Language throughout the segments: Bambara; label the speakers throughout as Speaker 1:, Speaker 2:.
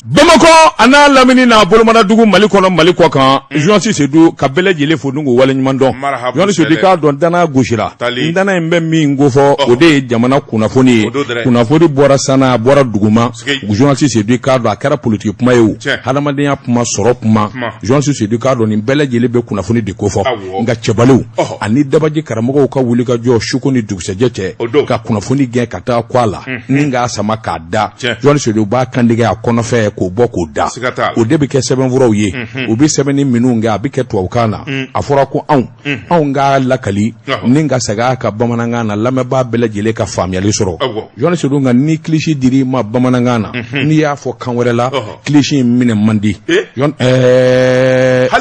Speaker 1: Bamakɔ a n'a lamini n'a bolomadadugu, Mali kɔnɔ, Mali kɔ kan, journaliste Sedu ka bɛɛ lajɛlen fo n'u waleɲuman dɔn. Journaliste Sedu, k'a dɔn danaya gosira. Danaya in bɛ min kofɔ, o de ye jamana kunnafoni ye. Kunnafoni bɔra sanna, a bɔra duguma. Journaliste Sedu, k'a dɔn a kɛra politiki kuma ye o, hadamadenya kuma, sɔrɔ kuma, journaliste Sedu, k'a dɔn nin bɛɛ lajɛlen bɛ kunnafoni de kofɔ. Nka cɛbaliw ani dabaji karamɔgɔw ka wuli ka jɔ suko ni dugusɛjɛ cɛ ka kunnafoni gɛn ka taa kɔ a la ni k'a sama k'a da, journaliste Sedu b'a kantigɛ a kɔnɔfɛ k'o bɔ k'o da. O de bɛ kɛ sɛbɛnfuraw ye. U bɛ sɛbɛnni minnu kɛ, a bɛ kɛ tubabukan na. A fɔra ko anw k'a lakali ni ka segin a ka bamanankan na, lamɛnbaa bɛɛ lajɛlen ka faamuyali sɔrɔ. Journaliste Sedu, nka ni kilisi dir'i ma bamanankan na, n'i y'a fɔ kan wɛrɛ la, kilisi in minɛ man di.
Speaker 2: Hali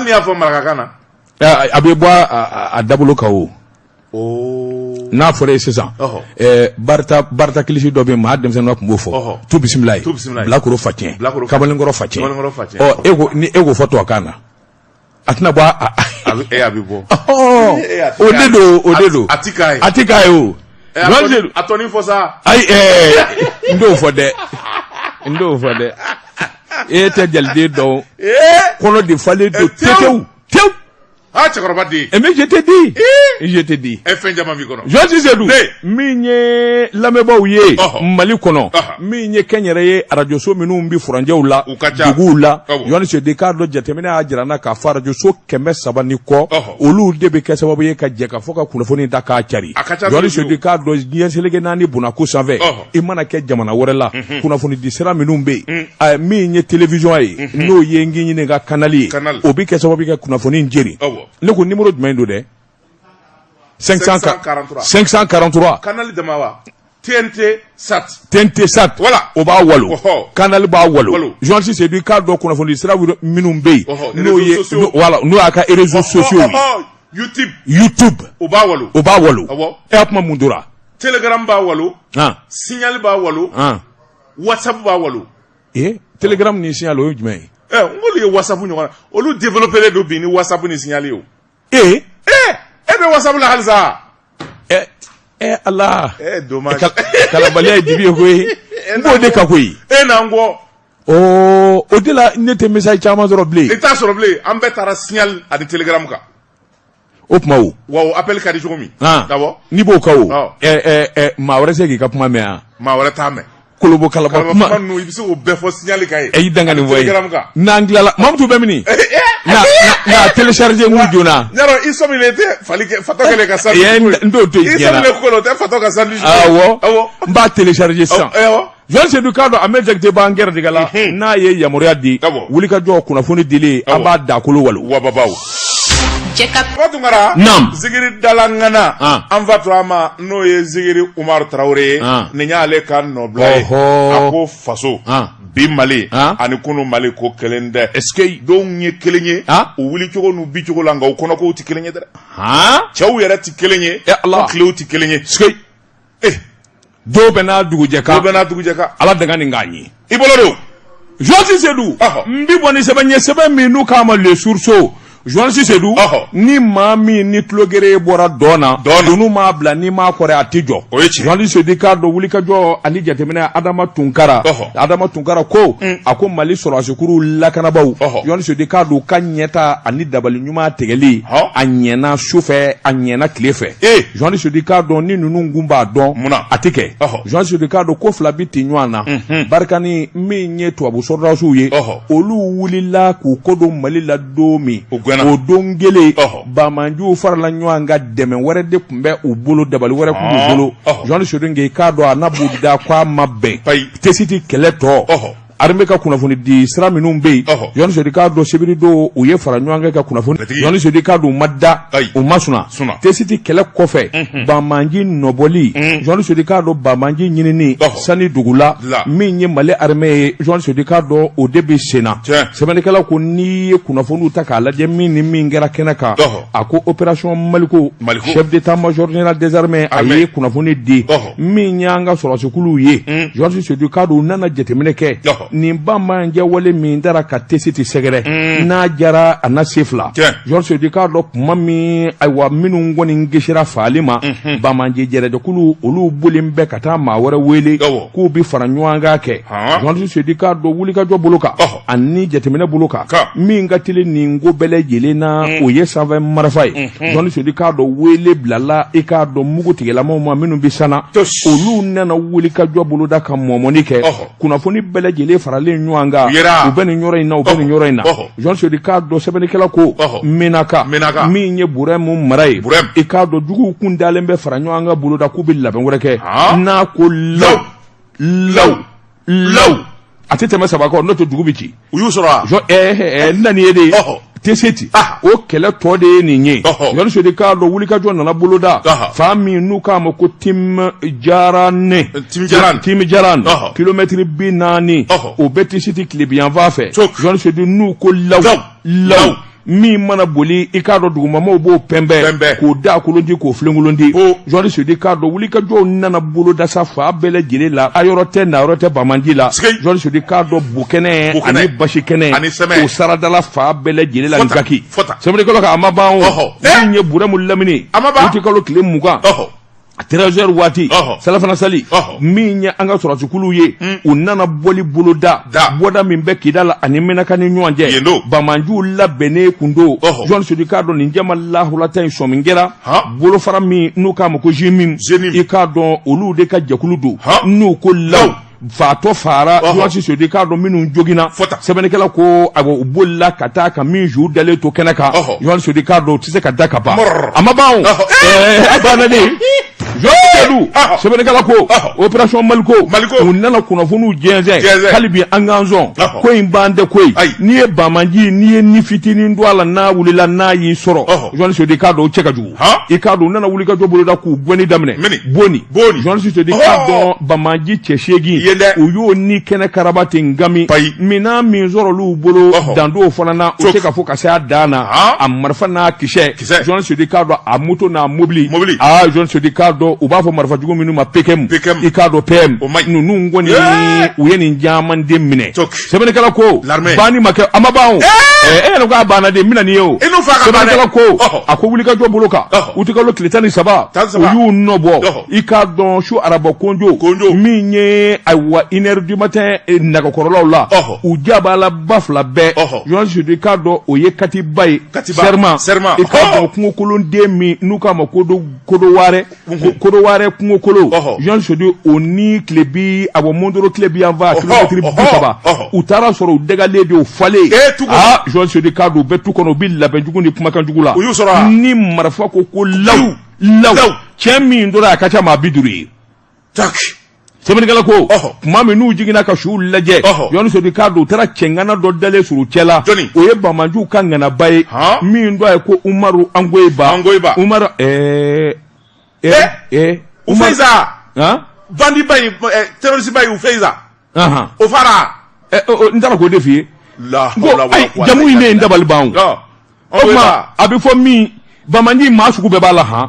Speaker 2: n'i y'a fɔ marakakan na?
Speaker 1: A bɛ bɔ a dabolo kan o. N'a fɔra ye sisan, barita kilisi dɔ bɛ yen, maa denmisɛnnin tun b'o fɔ, tu bisimila ye, bilakoro fa tiɲɛ, kamalenkɔrɔ fa tiɲɛ. Ɔ, e ko ni e k'o fɔ tubabukan na, a tɛna bɔ
Speaker 2: a bɛ bɔ.
Speaker 1: O de don, o de don.
Speaker 2: A ti k'a ye.
Speaker 1: A ti k'a ye o.
Speaker 2: A tɔnin fɔ sa.
Speaker 1: Ayi, n t'o fɔ dɛ, n t'o fɔ dɛ. E tɛ jaliden dɔn, kɔnɔ de falen don tewu tewu.
Speaker 2: Ah, cɛkɔrɔba den.
Speaker 1: Mais je te dis, je te dis.
Speaker 2: E, fɛn caman b'i kɔnɔ.
Speaker 1: Journaliste Sedu, min ye lamɛnbaaw ye Mali kɔnɔ, min ye kɛnyɛrɛye arajoso minnu bɛ furancɛw la,
Speaker 2: U ka ca.
Speaker 1: duguw la, journaliste Sedu, k'a dɔn jateminɛ y'a jira n na k'a fɔ arajoso 300 ni kɔ, olu de bɛ kɛ sababu ye ka jɛ ka fɔ ka kunnafoni ta k'a cari.
Speaker 2: A ka ca.
Speaker 1: Journaliste Sedu, k'a dɔn diɲɛ seleke naani bunako sanfɛ, i mana kɛ jamana wɛrɛ la, kunnafoni di sira minnu bɛ yen, min ye télévision ye, n'o ye n k'i ɲininka ka canal ye, o bɛ kɛ sababu ye ka kunnafoni jeri. Ne ko numéro jumɛn don dɛ?
Speaker 2: 543.
Speaker 1: 543.
Speaker 2: Canal dama wa? TNT Sat.
Speaker 1: TNT Sat.
Speaker 2: Voilà.
Speaker 1: O b'a walo. Canal b'a walo. Journaliste Sedu, k'a dɔn kunnafoni sira minnu bɛ yen, n'o ye, voilà, n'o y'a ka réseaux sociaux ye.
Speaker 2: YouTube.
Speaker 1: YouTube.
Speaker 2: O b'a walo.
Speaker 1: O b'a walo. E y'a kuma mun tora?
Speaker 2: Telegram b'a walo. Signal b'a walo. WhatsApp b'a walo.
Speaker 1: Ee, Telegram ni Signal, o ye jumɛn ye?
Speaker 2: Ɛ, n k'olu ye WhatsApp ɲɔgɔn na. Olu développé don bi ni WhatsApp ni Signal ye o.
Speaker 1: Ee.
Speaker 2: Ee, e bɛ WhatsApp la halisa?
Speaker 1: Ɛ ɛ, Ala.
Speaker 2: Eh, dommage.
Speaker 1: Kalabaliya ye dibi ye koyi. N b'o de kan koyi.
Speaker 2: E n'an kɔ.
Speaker 1: Ɔ, o de la ne tɛ message caman sɔrɔ bilen.
Speaker 2: I t'a sɔrɔ bilen, an bɛɛ taara Signal ani Telegram kan.
Speaker 1: O tuma o.
Speaker 2: Wa o appel ka di cogo min. Awɔ.
Speaker 1: N'i b'o kan o. Ɛ ɛ ɛ, maa wɛrɛ se k'i ka kuma mɛn yan.
Speaker 2: Maa wɛrɛ t'a mɛn.
Speaker 1: Kolobo kalaba
Speaker 2: kuma ninnu, i bɛ se k'o bɛɛ fɔ Signal kan yen.
Speaker 1: E y'i dan ka nin fɔ ye.
Speaker 2: Telegram kan.
Speaker 1: N'an tilala, Mamutu bɛ mini? Na télécharger n kun joona.
Speaker 2: Yarɔ, i sɔmilen tɛ fali kɛ fatɔ kɛlen ka sandwich.
Speaker 1: N t'o to yen diɲɛ na.
Speaker 2: I sɔmilen ko la, o tɛ fatɔ ka sandwich.
Speaker 1: Awɔ.
Speaker 2: Awɔ.
Speaker 1: N b'a télécharger sisan.
Speaker 2: Awɔ.
Speaker 1: Journaliste Sedu, k'a dɔn Ahmed Jakite b'an gɛrɛdigɛ la, n'a ye yamaruya di, wulikajɔ kunnafoni dili, an b'a dakolo walo.
Speaker 2: Wababaw.
Speaker 3: Jɛ
Speaker 2: Tunkara.
Speaker 1: Naam.
Speaker 2: Zikiri dala ŋana. An fa to a ma, n'o ye Zikiri Umaru Tarawele ye. Nin y'ale ka nɔbila ye. A ko faso bi Mali ani kunu Mali ko kelen tɛ.
Speaker 1: Est-ce que
Speaker 2: Denw ye kelen ye u wulicogo n'u bicogo la, nka u kɔnɔkow tɛ kelen ye dɛ. Cɛw yɛrɛ tɛ kelen ye.
Speaker 1: Ala.
Speaker 2: U tilew tɛ kelen ye.
Speaker 1: Est-ce que dɔw bɛ n'a dugujɛ kan.
Speaker 2: Dɔw bɛ n'a dugujɛ kan.
Speaker 1: Ala danga nin k'a ɲɛ.
Speaker 2: I bolo don.
Speaker 1: Journaliste Sedu, n bi bɔ ni sɛbɛn ye, sɛbɛn min n'u k'a ma Le Sursaut. Journaliste Sedu, ni maa min ni tulogere bɔra dɔn na, dunun m'a bila, n'i m'a kɔrɔ, a tɛ jɔ.
Speaker 2: O ye tiɲɛ.
Speaker 1: Journaliste Sedu, k'a dɔn wulikajɔ ani jateminɛ, Adama Tunkara, Adama Tunkara ko, a ko Mali sɔrɔdasikuru lakanabaaw, journaliste Sedu, k'a dɔn u ka ɲɛta ani dabali ɲuman tigɛli, a ɲɛna su fɛ, a ɲɛna tile fɛ. Journaliste Sedu, k'a dɔn ni ninnu kun b'a dɔn, a tɛ kɛ. Journaliste Sedu, k'a dɔn ko fila bi ten ɲɔgɔn na. Barikani min ye tubabu sɔrɔdasiw ye, olu wulila k'u kɔ don Mali la don min, o don kelen banbaanciw farala ɲɔgɔn kan. Dɛmɛ wɛrɛ de tun bɛ u bolo, dabali wɛrɛ tun b'u bolo. Journaliste Sedu, i k'a dɔn a n'a b'u da ko a ma bɛn tesiti kɛlɛ tɔ. Armée ka kunnafoni di sira minnu bɛ yen, journaliste Sedu, k'a dɔn sibiri don u ye fara ɲɔgɔn kan ka kunnafoni. Journaliste Sedu, k'a dɔn u ma da, u ma suna. Tesiti kɛlɛ kɔfɛ, banbaanci nɔbɔli, journaliste Sedu, k'a dɔn banbaanci ɲinini sani dugu la, min ye Mali armée ye, journaliste Sedu, k'a dɔn o de bɛ sen na. Sɛbɛnnikɛla ko n'i ye kunnafoniw ta k'a lajɛ, min ni min kɛra kɛnɛ kan, a ko opération Maliko, chef d'état-major général des armées a ye kunnafoni di. Min y'an ka sɔrɔdasikuluw ye, journaliste Sedu, k'a dɔn u nana jateminɛ kɛ. Nin banbaanci wale min dara ka Tessit sɛgɛrɛ, n'a jara a na se fila. Journaliste Seydou, k'a dɔn kuma min, ayiwa, minnu kɔni kisira faali ma, banbaanci jɛrɛjɛkulu olu bolen bɛ ka taa maa wɛrɛ wele k'u bɛ fara ɲɔgɔn kan kɛ. Journaliste Seydou, k'a dɔn wulikajɔ bolo kan ani jateminɛ bolo kan, min ka teli nin ko bɛɛ lajɛlen na, o ye sanfɛ marifa ye. Journaliste Seydou, k'a dɔn wele bilala, i k'a dɔn mugutigɛlamaw ma minnu bɛ sanna, olu nana wulikajɔ boloda ka mɔmɔni kɛ. Kunnafoni bɛɛ lajɛlen faralen ɲɔgɔn kan, u bɛ nin yɔrɔ in na, u bɛ nin yɔrɔ in na. Journaliste Seydou, k'a dɔn sɛbɛnnikɛla ko Menaka, min ye Burɛmu mara ye, i k'a dɔn juguw kun dalen bɛ fara ɲɔgɔn kan boloda k'u bɛ labɛn wɛrɛ kɛ. N'a ko law law law, a tɛ tɛmɛ saba kan, n'o tɛ dugu bɛ ci.
Speaker 2: U y'u sɔrɔ wa?
Speaker 1: N nana ye de Tessit, o kɛlɛ tɔ de ye nin ye. Journaliste Seydou, k'a dɔn wulikajɔ nana boloda fan min n'u k'a ma ko Timjarane, Timjaran, kilomɛtiri 40, o bɛ Tessit tilebinyanfan fɛ. Journaliste Seydou, n'u ko law law, min mana boli, i k'a dɔn dugumamaw b'o pɛnpɛn k'o da kolon di, k'o filenkolon di. Journaliste Seydou, k'a dɔn wulikajɔw nana boloda sa fan bɛɛ lajɛlen la, a yɔrɔ tɛ na yɔrɔ tɛ banbaanci la. Journaliste Seydou, k'a dɔn bukɛnɛ ani basi kɛnɛ, o saradala fan bɛɛ lajɛlen la. Nkaki sɛbɛnnikɛla ka a ma ban o min ye Burɛmu lamini, utikalo tile 20, 13 heures waati, salafana sali, min ye an ka sɔrɔdasikulu ye, u nana bɔli boloda, bɔda min bɛ Kidal ani Menaka ni ɲɔgɔn cɛ. Banbaanciw labɛnnen kun don. Journaliste Seydou, k'a dɔn nin jama lahulata in sɔmi kɛra bolofara min n'u k'a ma ko JNIM, i k'a dɔn olu de ka jɛkulu don. N'u ko law, faatɔ faara. Journaliste Seydou, k'a dɔn minnu joginna, sɛbɛnnikɛla ko ayiwa, u bolila ka taa ka min su dalen to kɛnɛ kan. Journaliste Seydou, k'a dɔn u tɛ se ka da ka ban, a ma ban o, a banna de. Journaliste Seydou, sɛbɛnnikɛla ko opération Maliko, u nana kunnafoniw jɛnsɛn. Hali bi an k'an sɔn ko in ban tɛ koyi. N'i ye banbaanci, n'i ye ni fitinin don a la, n'a wulila n'a y'i sɔrɔ, journaliste Seydou, k'a dɔn o cɛ ka jugu. I k'a dɔn u nana wulikajɔ boloda k'u gɛnni daminɛ Boni. Journaliste Seydou, k'a dɔn banbaanci cɛ 8, u y'o ni kɛnɛ karaba ten gami. Minɛn min sɔrɔl'u bolo, dan t'o fana na, u tɛ ka fɔ ka se a dan na, a marifa n'a kisɛ. Journaliste Seydou, k'a dɔn a moto n'a mobili. Aa, journaliste Seydou, k'a dɔn u b'a fɔ marifa jugu minnu ma PKM, i k'a dɔn PM ninnu kɔni, u ye nin caman de minɛ. Sɛbɛnnikɛla ko banni ma kɛ, a ma ban o. E yɛrɛ ko a banna de, n bɛna n'i ye o. Sɛbɛnnikɛla ko a ko wulikajɔ bolo kan, utikalo tile 13, u y'u nɔbɔ, i k'a dɔn su araba konjo min ye, ayiwa, 1 heure du matin nagakɔrɔlaw la, u jabalaba fila bɛɛ. Journaliste Seydou, k'a dɔn o ye Katiba ye, Serma, i k'a dɔn kungokolonden min n'u k'a ma Kodowarɛ, Kodowarɛ kungokolo. Journaliste Seydou, o ni tilebi, awɔ, Mondoro tilebi yanfan, kilomɛtiri 30, u taara sɔrɔ u dagalen de, u falen. Aa, journaliste Seydou, k'a dɔn u bɛ tu kɔnɔ, u bɛ labɛn jugu ni kumakan jugu la. Ni marifa ko ko law law, cɛ min tora, a ka ca maa 50 ye. Sɛbɛnnikɛla ko tuma min n'u jiginna ka suw lajɛ, journaliste Seydou, k'a dɔn u taara cɛŋana dɔ dalen sɔrɔ u cɛ la. O ye banbaanciw ka ŋanaba ye min tɔgɔ ye ko Umaru Angoyiba. Umaru
Speaker 2: Ufeiza, bandiba in, terroriste ba in, Ufeiza, o fara.
Speaker 1: N taara k'o de f'i ye ko ayi, jamu in de ye n dabali ban o. O tuma a bɛ fɔ min banbaanci maa sugu bɛɛ b'a la han.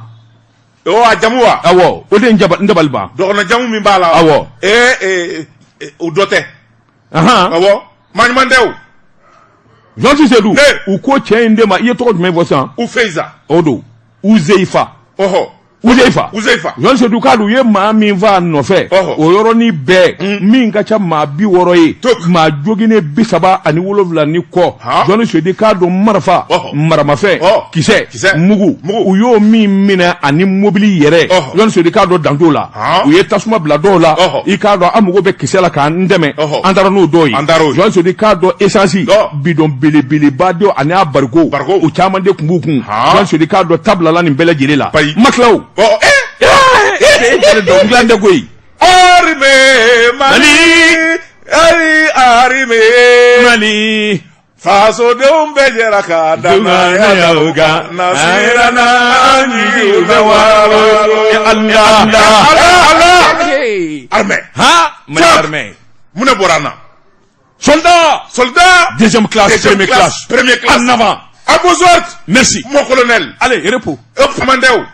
Speaker 2: O a jamu wa?
Speaker 1: Awɔ, o de ye n dabali ban.
Speaker 2: Dɔgɔnɔ jamu min b'a la.
Speaker 1: Awɔ.
Speaker 2: Ee, o dɔ tɛ. Awɔ, maa ɲuman tɛ o.
Speaker 1: Journaliste Seydou, u ko cɛ in de ma, i ye tɔgɔ jumɛn fɔ sisan?
Speaker 2: Ufeiza.
Speaker 1: O don, Uzeifa. Uzeifa.
Speaker 2: Uzeifa.
Speaker 1: Journaliste Seydou, k'a dɔn u ye maa min faa nɔfɛ, o yɔrɔnin bɛɛ, min ka ca maa 60 ye, maa joginnen 37 ni kɔ. Journaliste Seydou, k'a dɔn marifa, maramafɛn, kisɛ, mugu, u y'o min minɛ ani mobili yɛrɛ. Journaliste Seydou, k'a dɔn dan t'o la, u ye tasuma bila dɔw la. I k'a dɔn an mago bɛ kisɛ la k'an dɛmɛ, an taara n'o dɔw ye. Journaliste Seydou, k'a dɔn essence bidon belebeleba dɔ ani a bariko, o caman de tun b'u kun. Journaliste Seydou, k'a dɔn tabila la nin bɛɛ lajɛlen la, ma tila o. E dɔn dilan tɛ koyi.
Speaker 2: Armée Mali, ayi armée
Speaker 1: Mali,
Speaker 2: fasodenw bɛɛ jɛra ka danaya o kan, na siranna an jigiw bɛ waalo.
Speaker 1: Allah
Speaker 2: Allah Allah, armée.
Speaker 1: Ha, Mali armée.
Speaker 2: Mun de bɔra an na?
Speaker 1: Soldat.
Speaker 2: Soldat.
Speaker 1: Deuxième classe.
Speaker 2: Deuxième
Speaker 1: première classe.
Speaker 2: Première classe.
Speaker 1: En avant.
Speaker 2: À vos ordres.
Speaker 1: Merci.
Speaker 2: Mon colonel.
Speaker 1: Allez, repos.
Speaker 2: Commandeur.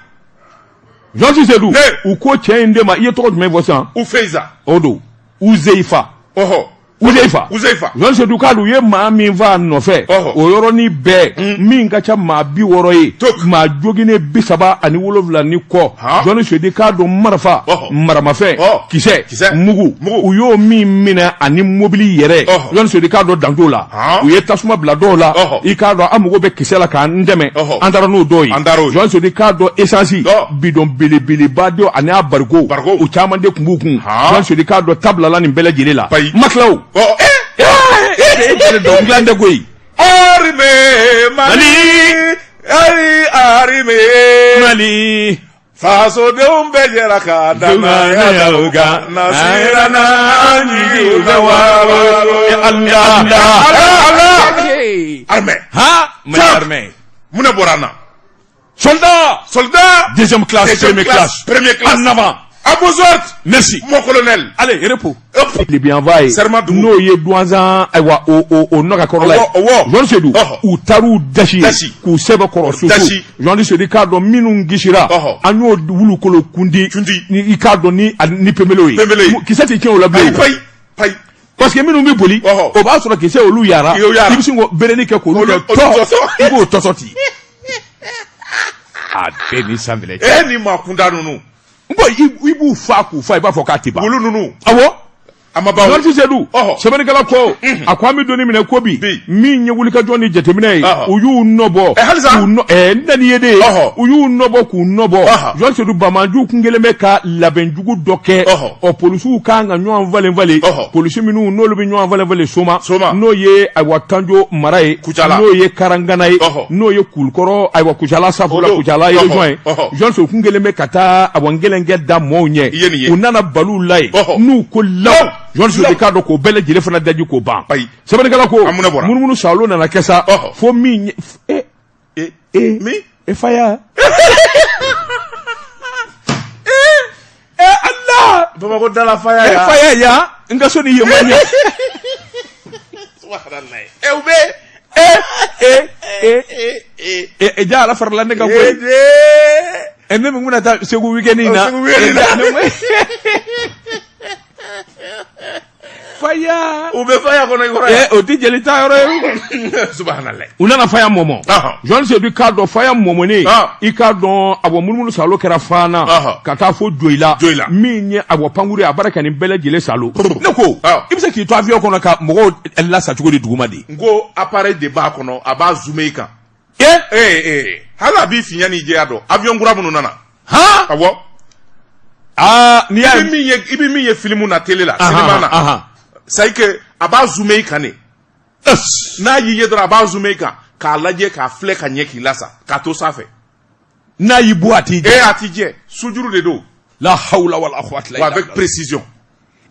Speaker 1: Journaliste Seydou, u ko cɛ in de ma, i ye tɔgɔ jumɛn fɔ sisan?
Speaker 2: Ufeiza.
Speaker 1: O don, Uzeifa. Uzeifa
Speaker 2: Uzeifa
Speaker 1: Jɔn Sedu k'a dɔn u ye maa min faa nɔfɛ o yɔrɔnin bɛɛ min ka ca maa 60 ye maa joginnen 37 ni kɔ Jɔn Sedu k'a dɔn marifa maramafɛn kisɛ mugu u y'o min minɛ ani mobili yɛrɛ Jɔn Sedu k'a dɔn dan t'o la u ye tasuma bila dɔw la i k'a dɔn an mago bɛ kisɛ la k'an dɛmɛ an taara n'o dɔw ye Jɔn Sedu k'a dɔn esansi bidɔn belebeleba dɔ ani a bariko o caman de tun b'u kun Jɔn Sedu k'a dɔn ta bilala nin bɛɛ lajɛlen la ma tila o e dɔn tɛ koyi
Speaker 2: Armée Mali armée
Speaker 1: Mali
Speaker 2: fasodenw bɛɛ jɛra ka danaya da u kan na siranna an jigiw bɛ waalo
Speaker 1: Allah
Speaker 2: Allah Allah armée
Speaker 1: ha Mali armée
Speaker 2: mun de bɔra an na
Speaker 1: Soldat
Speaker 2: Soldat
Speaker 1: Deuxième classe,
Speaker 2: Deuxième
Speaker 1: première classe.
Speaker 2: Première classe.
Speaker 1: En avant.
Speaker 2: À vos ordres.
Speaker 1: Merci.
Speaker 2: Mon colonel.
Speaker 1: Allez, repos.
Speaker 2: Hop.
Speaker 1: Libyanva ye.
Speaker 2: Serment dugu.
Speaker 1: N'o ye Duwanzan ayiwa o o o nɔ ka kɔrɔla ye.
Speaker 2: Ɔwɔ, ɔwɔ.
Speaker 1: Jɔn Sedu.
Speaker 2: Ɔhɔ.
Speaker 1: U taar'u dasi.
Speaker 2: Dasi.
Speaker 1: K'u sɛbɛ kɔrɔ soso.
Speaker 2: Dasi.
Speaker 1: Jɔn Sedu k'a dɔn minnu kisira.
Speaker 2: Ɔhɔ.
Speaker 1: An y'o wulukolo kundi.
Speaker 2: Kundi.
Speaker 1: Ni i k'a dɔn ni ani ni pemelew ye.
Speaker 2: Pemele ye.
Speaker 1: Kisɛ tɛ tiɲɛ o la bilen.
Speaker 2: Payi, payi.
Speaker 1: Parce que minnu bɛ boli.
Speaker 2: Ɔhɔ.
Speaker 1: O b'a sɔrɔ kisɛ olu yara.
Speaker 2: Y'o yara.
Speaker 1: I bɛ sin k'o bereni kɛ k'olu
Speaker 2: Olu-
Speaker 1: kɛ
Speaker 2: olu
Speaker 1: tɔ.
Speaker 2: tɔsɔ.
Speaker 1: I b'o tɔsɔ ten. A bɛɛ ni san minɛ.
Speaker 2: E ni maa kunda ninnu.
Speaker 1: N ko i b'u fa k'u fa i b'a fɔ k'a tɛ ban.
Speaker 2: Wulu ninnu.
Speaker 1: Awɔ.
Speaker 2: A ma ban o.
Speaker 1: Jɔn Sedu
Speaker 2: Ɔhɔ.
Speaker 1: sɛbɛnnikɛla ko a ko an bɛ donni minɛ ko bi
Speaker 2: Bi.
Speaker 1: min ye wulikajɔ ni jateminɛ ye
Speaker 2: Ɔhɔ.
Speaker 1: u y'u nɔbɔ
Speaker 2: Ɛ, halisa?
Speaker 1: k'u nɔ ɛɛ n nani ye de
Speaker 2: Ɔhɔ.
Speaker 1: u y'u nɔbɔ k'u nɔbɔ
Speaker 2: Ɔhɔ.
Speaker 1: Jɔn Sedu banbaanciw kun kɛlen bɛ ka labɛnjugu dɔ kɛ
Speaker 2: Ɔhɔ.
Speaker 1: ɔ polisiw kan ka ɲɔgɔn falen falen
Speaker 2: Ɔhɔ.
Speaker 1: polisi minnu n'olu bɛ ɲɔgɔn falen falen Soma
Speaker 2: Soma.
Speaker 1: n'o ye ayiwa Kanjo mara ye
Speaker 2: Kucala.
Speaker 1: n'o ye Karangana ye
Speaker 2: Ɔhɔ.
Speaker 1: n'o ye Kulukɔrɔ ayiwa Kucala Safula
Speaker 2: O don.
Speaker 1: Kucala
Speaker 2: Ɔhɔ.
Speaker 1: région ye
Speaker 2: Ɔhɔ.
Speaker 1: Jɔn Sedu kun kɛlen bɛ ka taa awa ngɛlɛnkɛ da mɔɔw ɲɛ
Speaker 2: I ye nin ye.
Speaker 1: u nana baliw la yen
Speaker 2: Ɔhɔ.
Speaker 1: n'u ko law Jɔn Sedu k'a dɔn k'o bɛɛ lajɛlen fana daji k'o ban
Speaker 2: Ayi.
Speaker 1: sɛbɛnnikɛla ko
Speaker 2: A mun de bɔra?
Speaker 1: munumunu salo nana kɛ sa
Speaker 2: Ɔhɔ.
Speaker 1: fo min ye e
Speaker 2: E.
Speaker 1: e
Speaker 2: Min?
Speaker 1: e faya e Allah
Speaker 2: Bamakɔ da la faya
Speaker 1: e
Speaker 2: ya.
Speaker 1: faya ya n ka so ni yen ma ɲɛ
Speaker 2: Subhanallah. E u bɛ.
Speaker 1: e e e
Speaker 2: E e.
Speaker 1: e e ja ala farala ne kan
Speaker 2: E
Speaker 1: koyi
Speaker 2: de.
Speaker 1: e ne min bɛna taa Segu week-end in na
Speaker 2: Ɔ, Segu week-end in na.
Speaker 1: E, ne- faya
Speaker 2: U bɛ faya kɔnɔ i kɔrɔ
Speaker 1: e
Speaker 2: yan.
Speaker 1: o tɛ jeli ta yɔrɔ ye
Speaker 2: Subhanallah.
Speaker 1: u nana faya mɔmɔ
Speaker 2: Ɔhɔn.
Speaker 1: Jɔn Sedu k'a dɔn faya mɔmɔnen
Speaker 2: Ah.
Speaker 1: i k'a dɔn awɔ munumunu salo kɛra fana
Speaker 2: Ɔhɔn.
Speaker 1: ka taa fo Joyila
Speaker 2: Joyila.
Speaker 1: min ye awɔ pankuru ye a baara ka nin bɛɛ lajɛlen salo ne ko
Speaker 2: Ah.
Speaker 1: i bɛ se k'i to avion kɔnɔ ka mɔgɔw lasa cogo di duguma de
Speaker 2: N ko appareil de b'a kɔnɔ a b'a zoomer i kan.
Speaker 1: e
Speaker 2: Ee ee hali a b'i fiɲɛ n'i jɛya dɔn avion kura minnu nana.
Speaker 1: han
Speaker 2: Awɔ.
Speaker 1: aa n'i y'a
Speaker 2: I bɛ min ye i bɛ min ye film na télé la cinéma na.
Speaker 1: ahan
Speaker 2: C'est à dire que a b'a zoomer i kan de. N'a y'i ye dɔrɔn a b'a zoomer i kan k'a lajɛ k'a filɛ ka ɲɛ k'i lasa k'a to sanfɛ.
Speaker 1: n'a y'i bɔ a t'i
Speaker 2: E
Speaker 1: jɛ
Speaker 2: a t'i jɛ sujuru de don.
Speaker 1: la hawla wala quwwata
Speaker 2: Wa
Speaker 1: illa
Speaker 2: avec
Speaker 1: billah
Speaker 2: précision.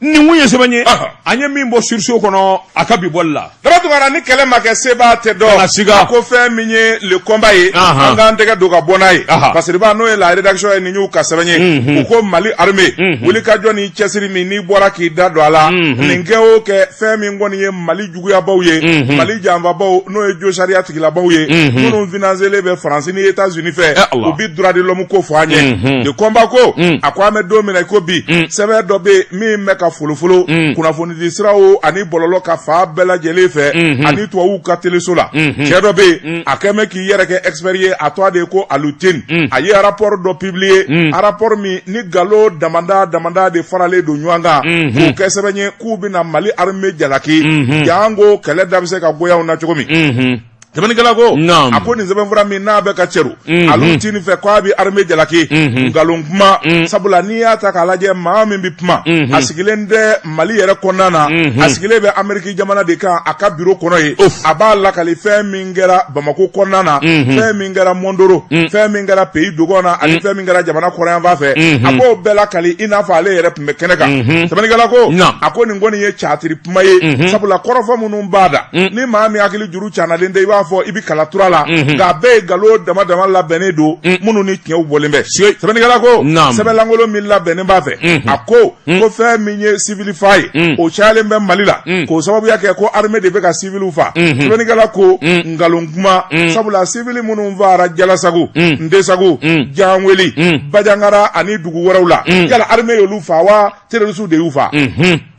Speaker 1: nin kun ye sɛbɛn ye
Speaker 2: Ahan.
Speaker 1: an ye min bɔ sursaut kɔnɔ a ka bi bɔli la
Speaker 2: Daba Tunkara ni kɛlɛ ma kɛ seba tɛ dɔn.
Speaker 1: Kana siga.
Speaker 2: A ko fɛn min ye le combat ye.
Speaker 1: Ahan.
Speaker 2: An k'an tɛgɛ don ka bɔ n'a ye.
Speaker 1: Ahan.
Speaker 2: Parce que ba n'o ye la rédaction ye nin y'u ka sɛbɛn ye. U ko Mali armée. Wulikajɔ ni cɛsiri min n'i bɔra k'i da don a la. Nin kɛ o kɛ fɛn min kɔni ye Mali juguyabaw ye. Mali janfabaw n'o ye jo sariya tigilabaw ye. Minnu financelen bɛ Faransi ni États-Unis fɛ.
Speaker 1: Eh Allah.
Speaker 2: U bi droit de l'homme ko fɔ an ye. Le combat ko. A ko an bɛ don min na i ko bi. Sɛbɛn dɔ bɛ yen min bɛ ka folofolo. Kunnafonidi siraw ani bɔlɔlɔ ka fan bɛɛ lajɛlen fɛ. Ani tubabuw ka teleso la. Cɛ dɔ bɛ yen a kɛn bɛ k'i yɛrɛ kɛ expert ye a tɔgɔ de ye ko Aluteni. A ye rapport dɔ publier. Rapport min ni nkalon damada damada de faralen don ɲɔgɔn kan. K'o kɛ sɛbɛn ye k'u bɛna Mali armée jalaki. Janko kɛlɛ da bɛ se ka goya anw na cogo min. Sɛbɛnnikɛla ko
Speaker 1: Naam.
Speaker 2: a ko nin sɛbɛnfura min n'a bɛ ka cɛru Aluteni fɛ k'a bɛ armée jalaki nkalon kuma sabula n'i y'a ta k'a lajɛ maa min bɛ kuma a sigilen tɛ Mali yɛrɛ kɔnɔna na a sigilen bɛ Amérique jamana de kan a ka bureau kɔnɔ yen a b'a lakali fɛn min kɛra Bamako kɔnɔna na fɛn min kɛra Mondoro fɛn min kɛra pays Dogon na ani fɛn min kɛra jamana kɔrɔnyanfan fɛ a b'o bɛɛ lakali i n'a fɔ ale yɛrɛ tun bɛ kɛnɛ kan sɛbɛnnikɛla ko
Speaker 1: Naam.
Speaker 2: a ko nin kɔni ye catiri kuma ye sabula kɔrɔfɔ minnu b'a da ni maa min hakili juru canalen tɛ i b'a fɔ i bɛ kala tura la nka a bɛɛ ye nkalon dama dama labɛnnen don minnu ni tiɲɛw bɔlen bɛ sɛbɛnnikɛla ko
Speaker 1: Naam.
Speaker 2: sɛbɛnlankolon min labɛnnen b'a fɛ a ko ko fɛn min ye civil fa ye o cayalen bɛ Mali la k'o sababuya kɛ ko armée de bɛ ka civil fa sɛbɛnnikɛla ko nkalon kuma sabula civil minnu faara Jalasagu Ndesagu Janweli Bajangara ani dugu wɛrɛw la yala armée y'olu fa wa terroristes de y'u fa.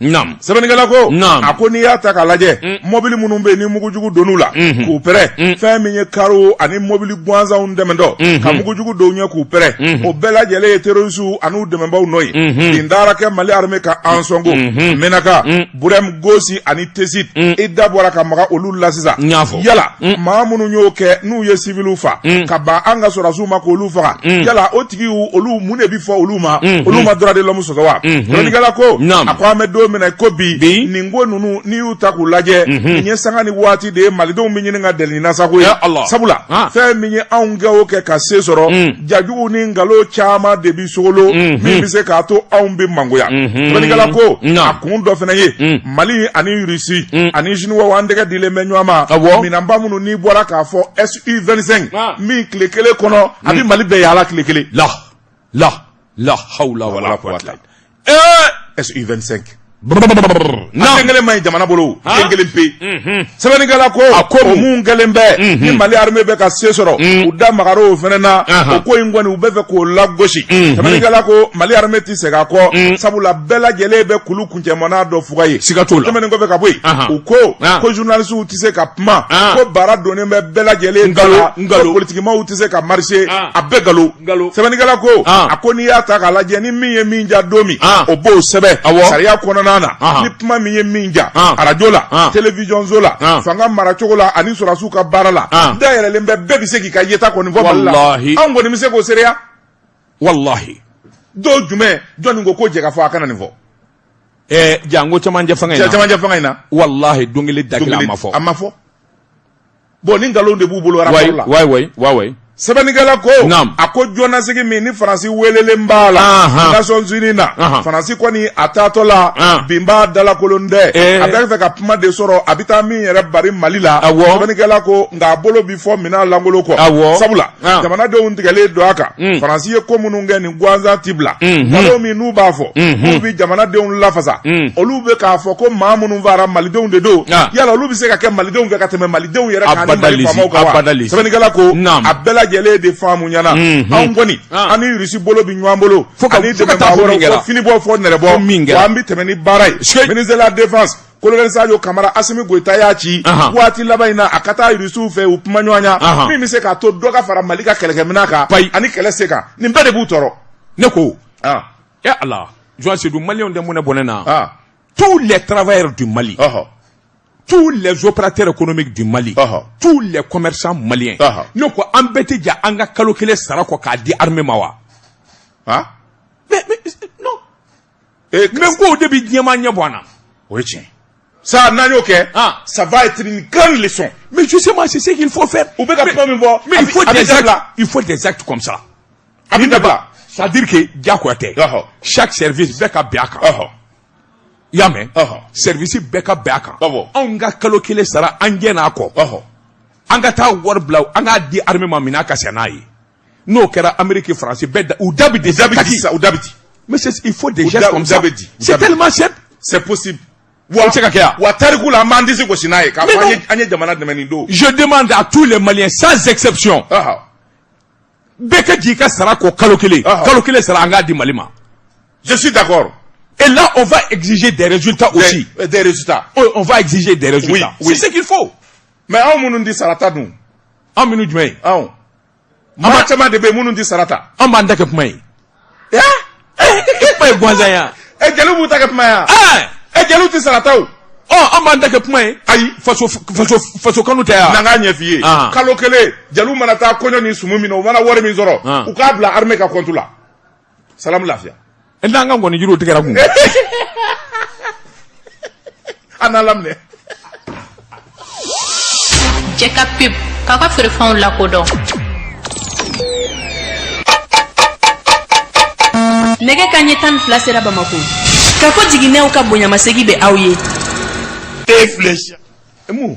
Speaker 1: Naam.
Speaker 2: Sɛbɛnnikɛla ko,
Speaker 1: Naam.
Speaker 2: a ko n'i y'a ta k'a lajɛ, mɔbili minnu bɛ yen ni mugujugu donn'u la, k'u pɛrɛn, fɛn min ye kariw ani mɔbili gansanw dɛmɛtɔ, ka mugujugu don u ɲɛ k'u pɛrɛn, o bɛɛ lajɛlen ye terrorisiw an'u dɛmɛbaaw nɔ ye. Bin taara kɛ Mali armée kan Ansɔngo, Menaka, Burɛm, Gosi ani Tesit, i da bɔra ka maga olu la sisan.
Speaker 1: N y'a fɔ.
Speaker 2: Yala maa minnu y'o kɛ n'u ye siviliw fa, ka ban an ka sɔrɔdasiw ma k'olu faga, yala o tigiw olu mun de bɛ fɔ olu ma? Olu ma droit de l'homme sɔsɔ wa? Sɛbɛnnikɛla ko, a ko an bɛ don min na i ko bi, nin ko ninnu n'i y'u ta k'u lajɛ, nin ye sanga ni waati de ye malidenw bɛ ɲini ka deli ni nasago ye.
Speaker 1: Ya Allah.
Speaker 2: Sabula fɛn min ye anw kɛ o kɛ ka se sɔrɔ, jajugu ni nkalon caman de bɛ sogolo min bɛ se k'a to anw bɛ mangoya. Sɛbɛnnikɛla ko, a kun dɔ fana ye Mali ani Russie ani Chinois an tɛgɛ dilen bɛ ɲɔgɔn ma. Minɛnba minnu n'i bɔra k'a fɔ SU-25 min tile kelen kɔnɔ a bɛ Mali bɛɛ yaala tile kelen.
Speaker 1: La la la hawla wala quwwata.
Speaker 2: SU-25. A den kelen man ɲi jamana bolo, den kelen pe. Sɛbɛnnikɛla ko,
Speaker 1: A ko
Speaker 2: o mun kɛlen bɛ ni Mali armée bɛ ka se sɔrɔ, u da magara o fana na, o ko in kɔni u bɛ fɛ k'o lagosi. Sɛbɛnnikɛla ko Mali armée tɛ segin a kɔ, sabula bɛɛ lajɛlen bɛ kulu kuncɛmana dɔ fuga ye.
Speaker 1: Siga t'o la.
Speaker 2: Tɛmɛnen kɔfɛ ka bɔ yen, u ko ko journalistes tɛ se ka kuma, ko baara donnen bɛ bɛɛ lajɛlen da la, ko politikimaw tɛ se ka marcher, a bɛɛ nkalon. Sɛbɛnnikɛla ko, a ko n'i y'a ta k'a lajɛ, ni min ye min ja don min, o b'o sɛbɛn sariya kɔnɔna na. Ni kuma min ye min ja arajo la, télévision so la, fanga maracogo la ani sɔrɔdasiw ka baara la, dayɛlɛlen bɛ, bɛɛ bɛ se k'i ka yeta kɔni fɔ Mali la. Anw kɔni bɛ se k'o seereya.
Speaker 1: Walahi.
Speaker 2: Don jumɛn jɔnni ko ko jɛ ka fɔ a kana nin fɔ?
Speaker 1: Janko cɛmancɛ fanga in na.
Speaker 2: Cɛmancɛ fanga in na.
Speaker 1: Walahi, don kelen da kelen a ma fɔ.
Speaker 2: A ma fɔ. Bon, ni nkalon de b'u bolo rapport la.
Speaker 1: Wayi wayi wayi wayi.
Speaker 2: Sɛbɛnnikɛla ko, a ko jɔnnasigi min ni Faransi welelen b'a la Nations Unies na, Faransi kɔni a taatɔ la bin b'a dalakolon tɛ, a bɛ fɛ ka kuma de sɔrɔ, a bɛ taa min yɛrɛ bari Mali la. Sɛbɛnnikɛla ko nka a bolo bi fɔ minɛn lankolon kɔ, sabula jamanadenw tigɛlen don a kan. Faransi ye ko minnu kɛ nin gansan ti bila. Nkalon min n'u b'a fɔ k'u bɛ jamanadenw lafasa, olu bɛ k'a fɔ ko maa minnu fara malidenw de don. Yala olu bɛ se ka kɛ malidenw fɛ ka tɛmɛ malidenw yɛrɛ kan ni Mali faamaw kan wa? Sɛbɛnnikɛla ko a bɛɛ lajɛlen de faamu ɲɛna. Anw kɔni, an ni Irisi bolo bɛ ɲɔgɔn bolo ani dɛmɛbaa wɛrɛw, fo fini bɔ fo nɛrɛ bɔ, wa an bɛ tɛmɛ ni baara ye. Ministre de la défense, colonel Sadio Kamara, Asimi Goyita y'a ci waati laban in na a ka taa Irisiw fɛ, u kuma ɲɔgɔn ɲa min bɛ se k'a to dɔ ka fara Mali ka kɛlɛkɛminɛn kan ani kɛlɛ se kan. Nin bɛɛ de b'u tɔɔrɔ.
Speaker 1: Ne ko, e Ala, Joan Seydou, Maliyɛnw tɛ mun bɔnɛ na. Tous les travailleurs du Mali, tous les opérateurs économiques du Mali, tous les commerçants maliens, ne ko an bɛɛ tɛ jɛ an ka kalo kelen sara kɔ k'a di armée ma wa? Mais non. Mais ko de bɛ diɲɛmaa ɲɛ bɔ an na.
Speaker 2: O ye tiɲɛ. Ça, n'an y'o kɛ, ça va être une grande leçon.
Speaker 1: Mais justement, c'est ce qu'il faut faire.
Speaker 2: U bɛ ka kuma min fɔ.
Speaker 1: Mais il faut des actes, il faut des actes comme ça.
Speaker 2: A bɛ dabila.
Speaker 1: C'est-à-dire que diyagoya tɛ. Chaque service bɛɛ ka bɛn a kan. I y'a mɛn? Service bɛɛ ka bɛn a kan. Anw ka kalo kelen sara, an jɛ n'a kɔ. An ka taa wari bila, an k'a di armée ma minɛn ka san n'a ye. N'o kɛra, Amérique, France bɛɛ da, u da bɛ
Speaker 2: dɛsɛ. U da bɛ di.
Speaker 1: Mais il faut des gestes comme ça. C'est tellement simple.
Speaker 2: C'est possible.
Speaker 1: Wa se ka kɛ yan.
Speaker 2: Wa tariku la, an b'an disi gosi n'a ye k'a fɔ an ye jamana dɛmɛ nin don.
Speaker 1: Je demande à tous les Maliens sans exception. Bɛɛ ka jigin i ka sara kɔ kalo kelen. Kalo kelen sara, an k'a di Mali ma.
Speaker 2: Je suis d'accord.
Speaker 1: Et là, on va exiger des résultats aussi.
Speaker 2: Des résultats.
Speaker 1: On va exiger des résultats.
Speaker 2: Oui, oui.
Speaker 1: C'est ce qu'il faut.
Speaker 2: Mais anw minnu di sarata dun?
Speaker 1: Anw minnu jumɛn ye?
Speaker 2: Anw. Maa caman de bɛ yen minnu di sarata.
Speaker 1: An b'an ta kɛ kuma ye. Kuma ye gansan ye.
Speaker 2: Ɛ, jeliw b'u ta kɛ kuma ye wa? Ɛ, jeliw tɛ sarata o.
Speaker 1: Ɔ, an b'an ta kɛ kuma ye.
Speaker 2: Ayi.
Speaker 1: Faso kanu tɛ yan.
Speaker 2: N'an k'a ɲɛf'i ye. Kalo kelen, jeliw mana taa kɔɲɔ ni sumu min na, u mana wari min sɔrɔ, u k'a bila armée ka compte la. Salamu lafiya.
Speaker 1: N'an ka ngɔni jiriw tigɛra kun.
Speaker 2: An n'a laminɛ.
Speaker 3: Cɛ ka pub k'aw ka feerefɛnw lakodɔn.
Speaker 4: Nɛgɛ ka ɲɛ 12 sera Bamako. Kako jiginɛw ka bonyamasegi bɛ aw ye.
Speaker 2: Te filɛ. Mun?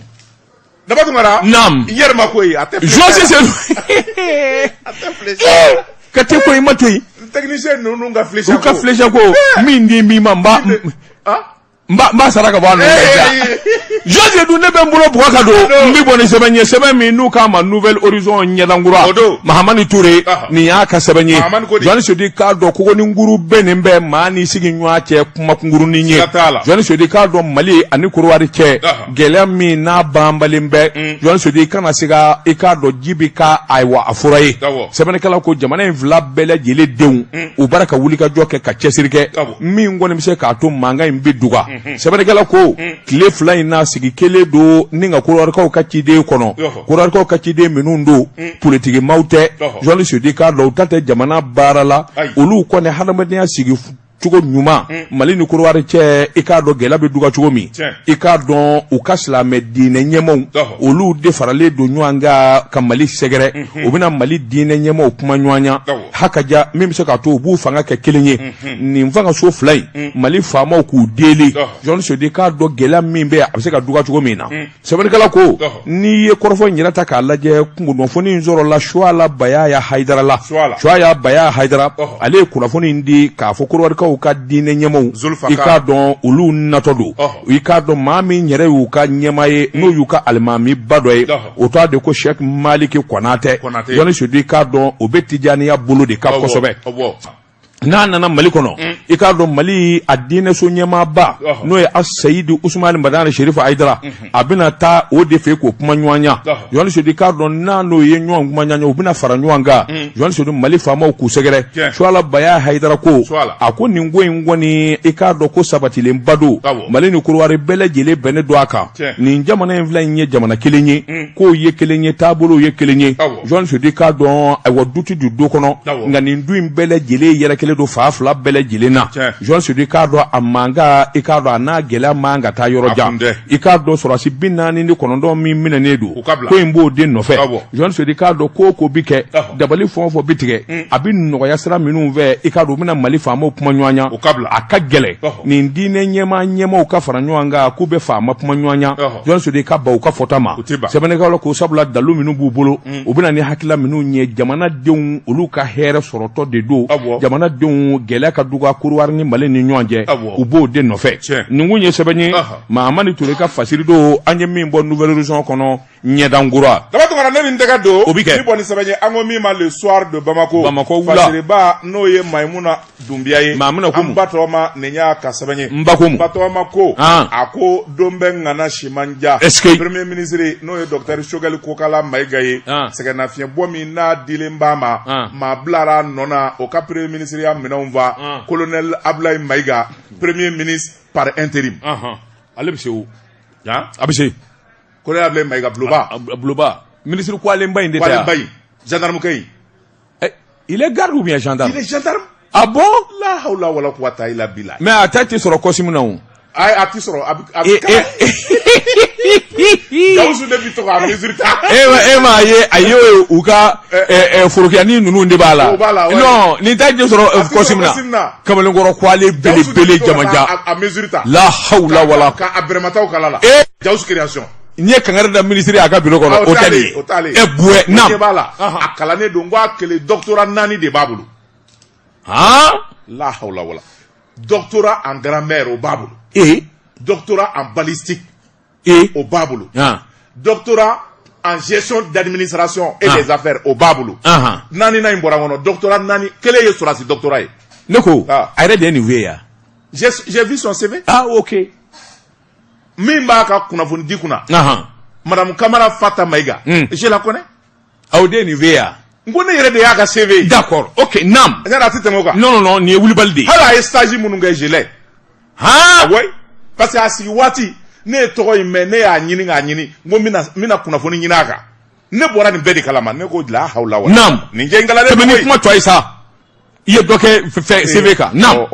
Speaker 2: Daba Tunkara.
Speaker 1: Naam.
Speaker 2: I yɛrɛ ma ko ye, a tɛ filɛ.
Speaker 1: Joan Seydou.
Speaker 2: A tɛ filɛ.
Speaker 1: Ka te ko i ma to yen.
Speaker 2: Technicien ninnu ka filɛ.
Speaker 1: U ka filɛ ko min di min ma, n b'a. N b'a sara ka bɔ a nɔ Jose dun ne bɛ n bolo bugɔ ka don n bɛ bɔ ni sɛbɛn ye sɛbɛn min n'u k'a ma Nouvel Horizon ɲɛdankura Mahamani Ture nin y'a ka sɛbɛn ye Jɔni Sodi k'a dɔn kogo ni nkuru bɛ nin bɛɛ maa ni sigiɲɔgɔn cɛ kuma kunkurunin ye Jɔni Sodi k'a dɔn Mali ani Korowari cɛ gɛlɛya min n'a banbalen bɛ Jɔni Sodi i kana siga i k'a dɔn ji bɛ ka ayiwa a fura ye sɛbɛnnikɛla ko jamana in fila bɛɛ lajɛlen denw u bara ka wulikajɔ kɛ ka cɛsiri kɛ min kɔni bɛ se k'a to mankan in bɛ duga sɛbɛnnikɛla ko tile 2 in na sigi kelen don ni ka korowarikaw ka ciden kɔnɔ korowarikaw ka ciden minnu don politikimaw tɛ Jɔni Sodi k'a dɔn u ta tɛ jamana baara la olu kɔni hadamadenya sigi cogo ɲuman Mali ni Korowari cɛ i k'a dɔn gɛlɛya bɛ duga cogo min i k'a dɔn u ka silamɛ diinɛ ɲɛmaaw olu de faralen don ɲɔgɔn kan ka Mali sɛgɛrɛ u bɛna Mali diinɛ ɲɛmaaw kuma ɲɔgɔnya hakaja min bɛ se k'a to u b'u fanga kɛ kelen ye nin fangaso fila in Mali faamaw k'u deli Jɔni Sodi k'a dɔn gɛlɛya min bɛ a bɛ se ka duga cogo min na sɛbɛnnikɛla ko n'i ye kɔrɔfɔ in yɛrɛ ta k'a lajɛ kunnafoni in sɔrɔla Suwala Bayaya Hayidara la Suwala Bayaya Hayidara ale ye kunnafoni in di k'a fɔ korowarikaw ka diinɛ ɲɛmaaw i k'a dɔn olu natɔ don i k'a dɔn maa min yɛrɛ y'u ka ɲɛmaa ye n'o y'u ka alimamiba dɔ ye o tɔgɔ de ko Sɛki Maliki Kɔnatɛ Jɔni Sodi k'a dɔn o bɛ tijaniya bolo de kan kosɛbɛ n'a nana mali kɔnɔ i k'a dɔn mali a diinɛso ɲɛmaaba n'o ye asayidi usumani madani serifu ayidara a bɛna taa o de fɛ k'o kuma ɲɔgɔnya jɔni sodi k'a dɔn n'a n'o ye ɲɔgɔn kuma ɲɔgɔnya u bɛna fara ɲɔgɔn kan jɔni sodi mali faamaw k'u sɛgɛrɛ suwala baya hayidara ko a ko nin ko in kɔni i k'a dɔn ko sabatilenba don mali ni korowari bɛɛ lajɛlen bɛnnen don a kan nin jamana in fila in ye jamana kelen ye kow ye kelen ye taabolow ye kelen ye jɔni sodi k'a dɔn ayiwa du tɛ don du kɔnɔ nka nin du in bɛɛ lajɛlen yɛrɛkɛlen don fan fila bɛɛ lajɛlen na jɔni sodi k'a dɔn a mankan i k'a dɔn a n'a gɛlɛya man ka taa yɔrɔ jan i k'a dɔn sɔrɔdasi 49 min minɛnen don ko in b'o de nɔfɛ jɔni sodi k'a dɔn ko o ko bi kɛ dabali fɛn o fɛn bi tigɛ a bɛ nɔgɔya sira minnu fɛ i k'a dɔn u bɛna mali faamaw kuma ɲɔgɔnya a ka gɛlɛn nin diinɛ ɲɛmaa ɲɛmaaw ka fara ɲɔgɔn kan k'u bɛ faama kuma ɲɔgɔnya jɔni sodi ka ban u ka fɔta ma sɛbɛnnikɛlaw ko sabula dalu minnu b'u bolo u bɛna ni hakilila minnu ye jamanadenw olu ka hɛrɛ sɔrɔtɔ de don jamanadenw gɛlɛya ka duga korowari ni mali ni ɲɔgɔn cɛ u b'o de nɔfɛ nin kun ye sɛbɛn ye mahamani ture ka fasiri don an ye min bɔ Nouvel Horizon kɔnɔ ɲɛdankura
Speaker 2: daba tunkara ne bɛ n tɛgɛ don
Speaker 1: o bɛ kɛ
Speaker 2: ni bɔ ni sɛbɛn ye an ko min ma le soir de Bamako
Speaker 1: Bamako wula
Speaker 2: fasiriba n'o ye Mayimuna Dunbiya ye
Speaker 1: Mayimuna ko mun
Speaker 2: an ba tɔgɔma nin y'a ka sɛbɛn ye
Speaker 1: n ba ko mun
Speaker 2: ba tɔgɔma ko a ko don bɛ ŋana si man ja
Speaker 1: est-ce que
Speaker 2: premier ministre n'o ye docteur Choguel Kokala Mayiga ye sɛgɛnnafiɲɛbɔ min n'a dilen b'a ma maa bilara a nɔ na o ka premier ministre ya minɛnw fa colonel Abulayi Mayiga premier ministre par intérim
Speaker 1: ale bɛ se o a bɛ se
Speaker 2: Colonel Abulayi Mayiga Buloba.
Speaker 1: Buloba ministre kwalenba in de tɛ
Speaker 2: wa? Kwalenba in gendarme kɛ in.
Speaker 1: Eh, il est garde ou bien gendarme?
Speaker 2: Il est gendarme.
Speaker 1: Ah bon?
Speaker 2: La hawla wala quwwata illa billah.
Speaker 1: Mais a ta tɛ sɔrɔ costume na o.
Speaker 2: Ayi a tɛ sɔrɔ a bɛ a bɛ kalan. Gawusu de bɛ to k'a mesure ta.
Speaker 1: E m'a ye a ye u ka forokiyanin ninnu de b'a la.
Speaker 2: O b'a la ouais.
Speaker 1: Non nin ta tɛ sɔrɔ costume na. Kamalenkɔrɔ kwalen belebele jamajan.
Speaker 2: A mesure ta.
Speaker 1: La hawla wala.
Speaker 2: Ka a bɛrɛmataw kala la. Gawusu création.
Speaker 1: N ye kangari da ministre a ka bureau kɔnɔ o tɛ nin ye.
Speaker 2: O t'ale ye.
Speaker 1: E buwɛ naam.
Speaker 2: O ɲɛ b'a la. A kalannen don n ko a kelen doctorat 4 de b'a bolo.
Speaker 1: Han.
Speaker 2: La hawla wala. Doctorat en grammaire o b'a bolo.
Speaker 1: Ee.
Speaker 2: Doctorat en balistique.
Speaker 1: Ee.
Speaker 2: O b'a bolo.
Speaker 1: Han.
Speaker 2: Doctorat en gestion d'administration et des affaires o b'a bolo. Naaninan in bɔra n kɔnɔ doctorat 4 kelen ye sɔrɔdasi doctorat ye.
Speaker 1: Ne ko a yɛrɛ de ye nin f'e ye wa?
Speaker 2: J'ai vu son CV.
Speaker 1: Ah ok.
Speaker 2: Min b'a ka kunnafoni di kunna. Madame Kamara Fata Mayiga. Je la connais.
Speaker 1: Aw de ye nin f'e ye wa?
Speaker 2: N ko ne yɛrɛ de y'a ka CV ye.
Speaker 1: D'accord ok naam.
Speaker 2: N y'a dɔn a tɛ tɛmɛ o kan.
Speaker 1: Non non non nin ye wulibali de ye.
Speaker 2: Hali a ye stage minnu kɛ je l'ai.
Speaker 1: Han.
Speaker 2: Oui parce que a sigi waati ne ye tɔgɔ in mɛn ne y'a ɲini k'a ɲini n ko n bɛna kunnafoni ɲini a kan ne bɔra nin bɛɛ de kalama ne ko la hawla wala.
Speaker 1: Naam.
Speaker 2: Nin jɛ in kalalen
Speaker 1: Tɛmɛ ni kuma tɔ ye sa. I ye dɔ kɛ fɛn CV kan. Naam.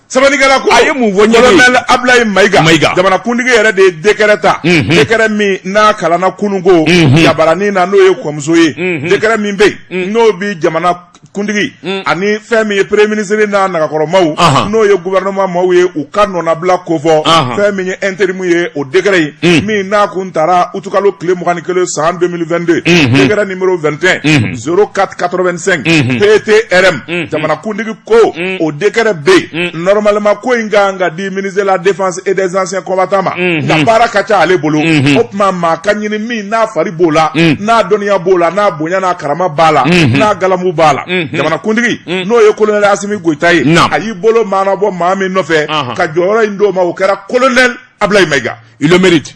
Speaker 2: Sɛbɛnnikɛla ko
Speaker 1: a ye mun fɔ ɲɛ
Speaker 2: colonel Abulayi Mayiga Mayiga jamanakuntigi yɛrɛ de ye décret ta décret min n'a kalanna kununko jabaranin na n'o ye kɔmuso ye décret min bɛ yen n'o bɛ jamana kuntigi ani fɛn min ye premier ministre n'a nagakɔrɔmaw n'o ye gouvernement maaw ye u ka nɔnabila kofɔ fɛn min ye intérim ye o décret in min n'a kun tara utukalo tile 21 san 2022 décret numéro 21 04 85 PTRM jamanakuntigi ko o décret bɛ yen normalement ko in ka kan ka di ministre de la défense et des anciens combattants ma nka baara ka ca ale bolo o tuma maa ka ɲini min n'a fari b'o la n'a dɔnniya b'o la n'a bonya n'a karama b'a la n'a galamu b'a la jamanakuntigi n'o ye colonel Asimi Goyita ye a y'i bolo maanabɔ maa min nɔfɛ ka jɔyɔrɔ in d'o ma o kɛra colonel Ablaye Mayiga.
Speaker 1: Il le mérite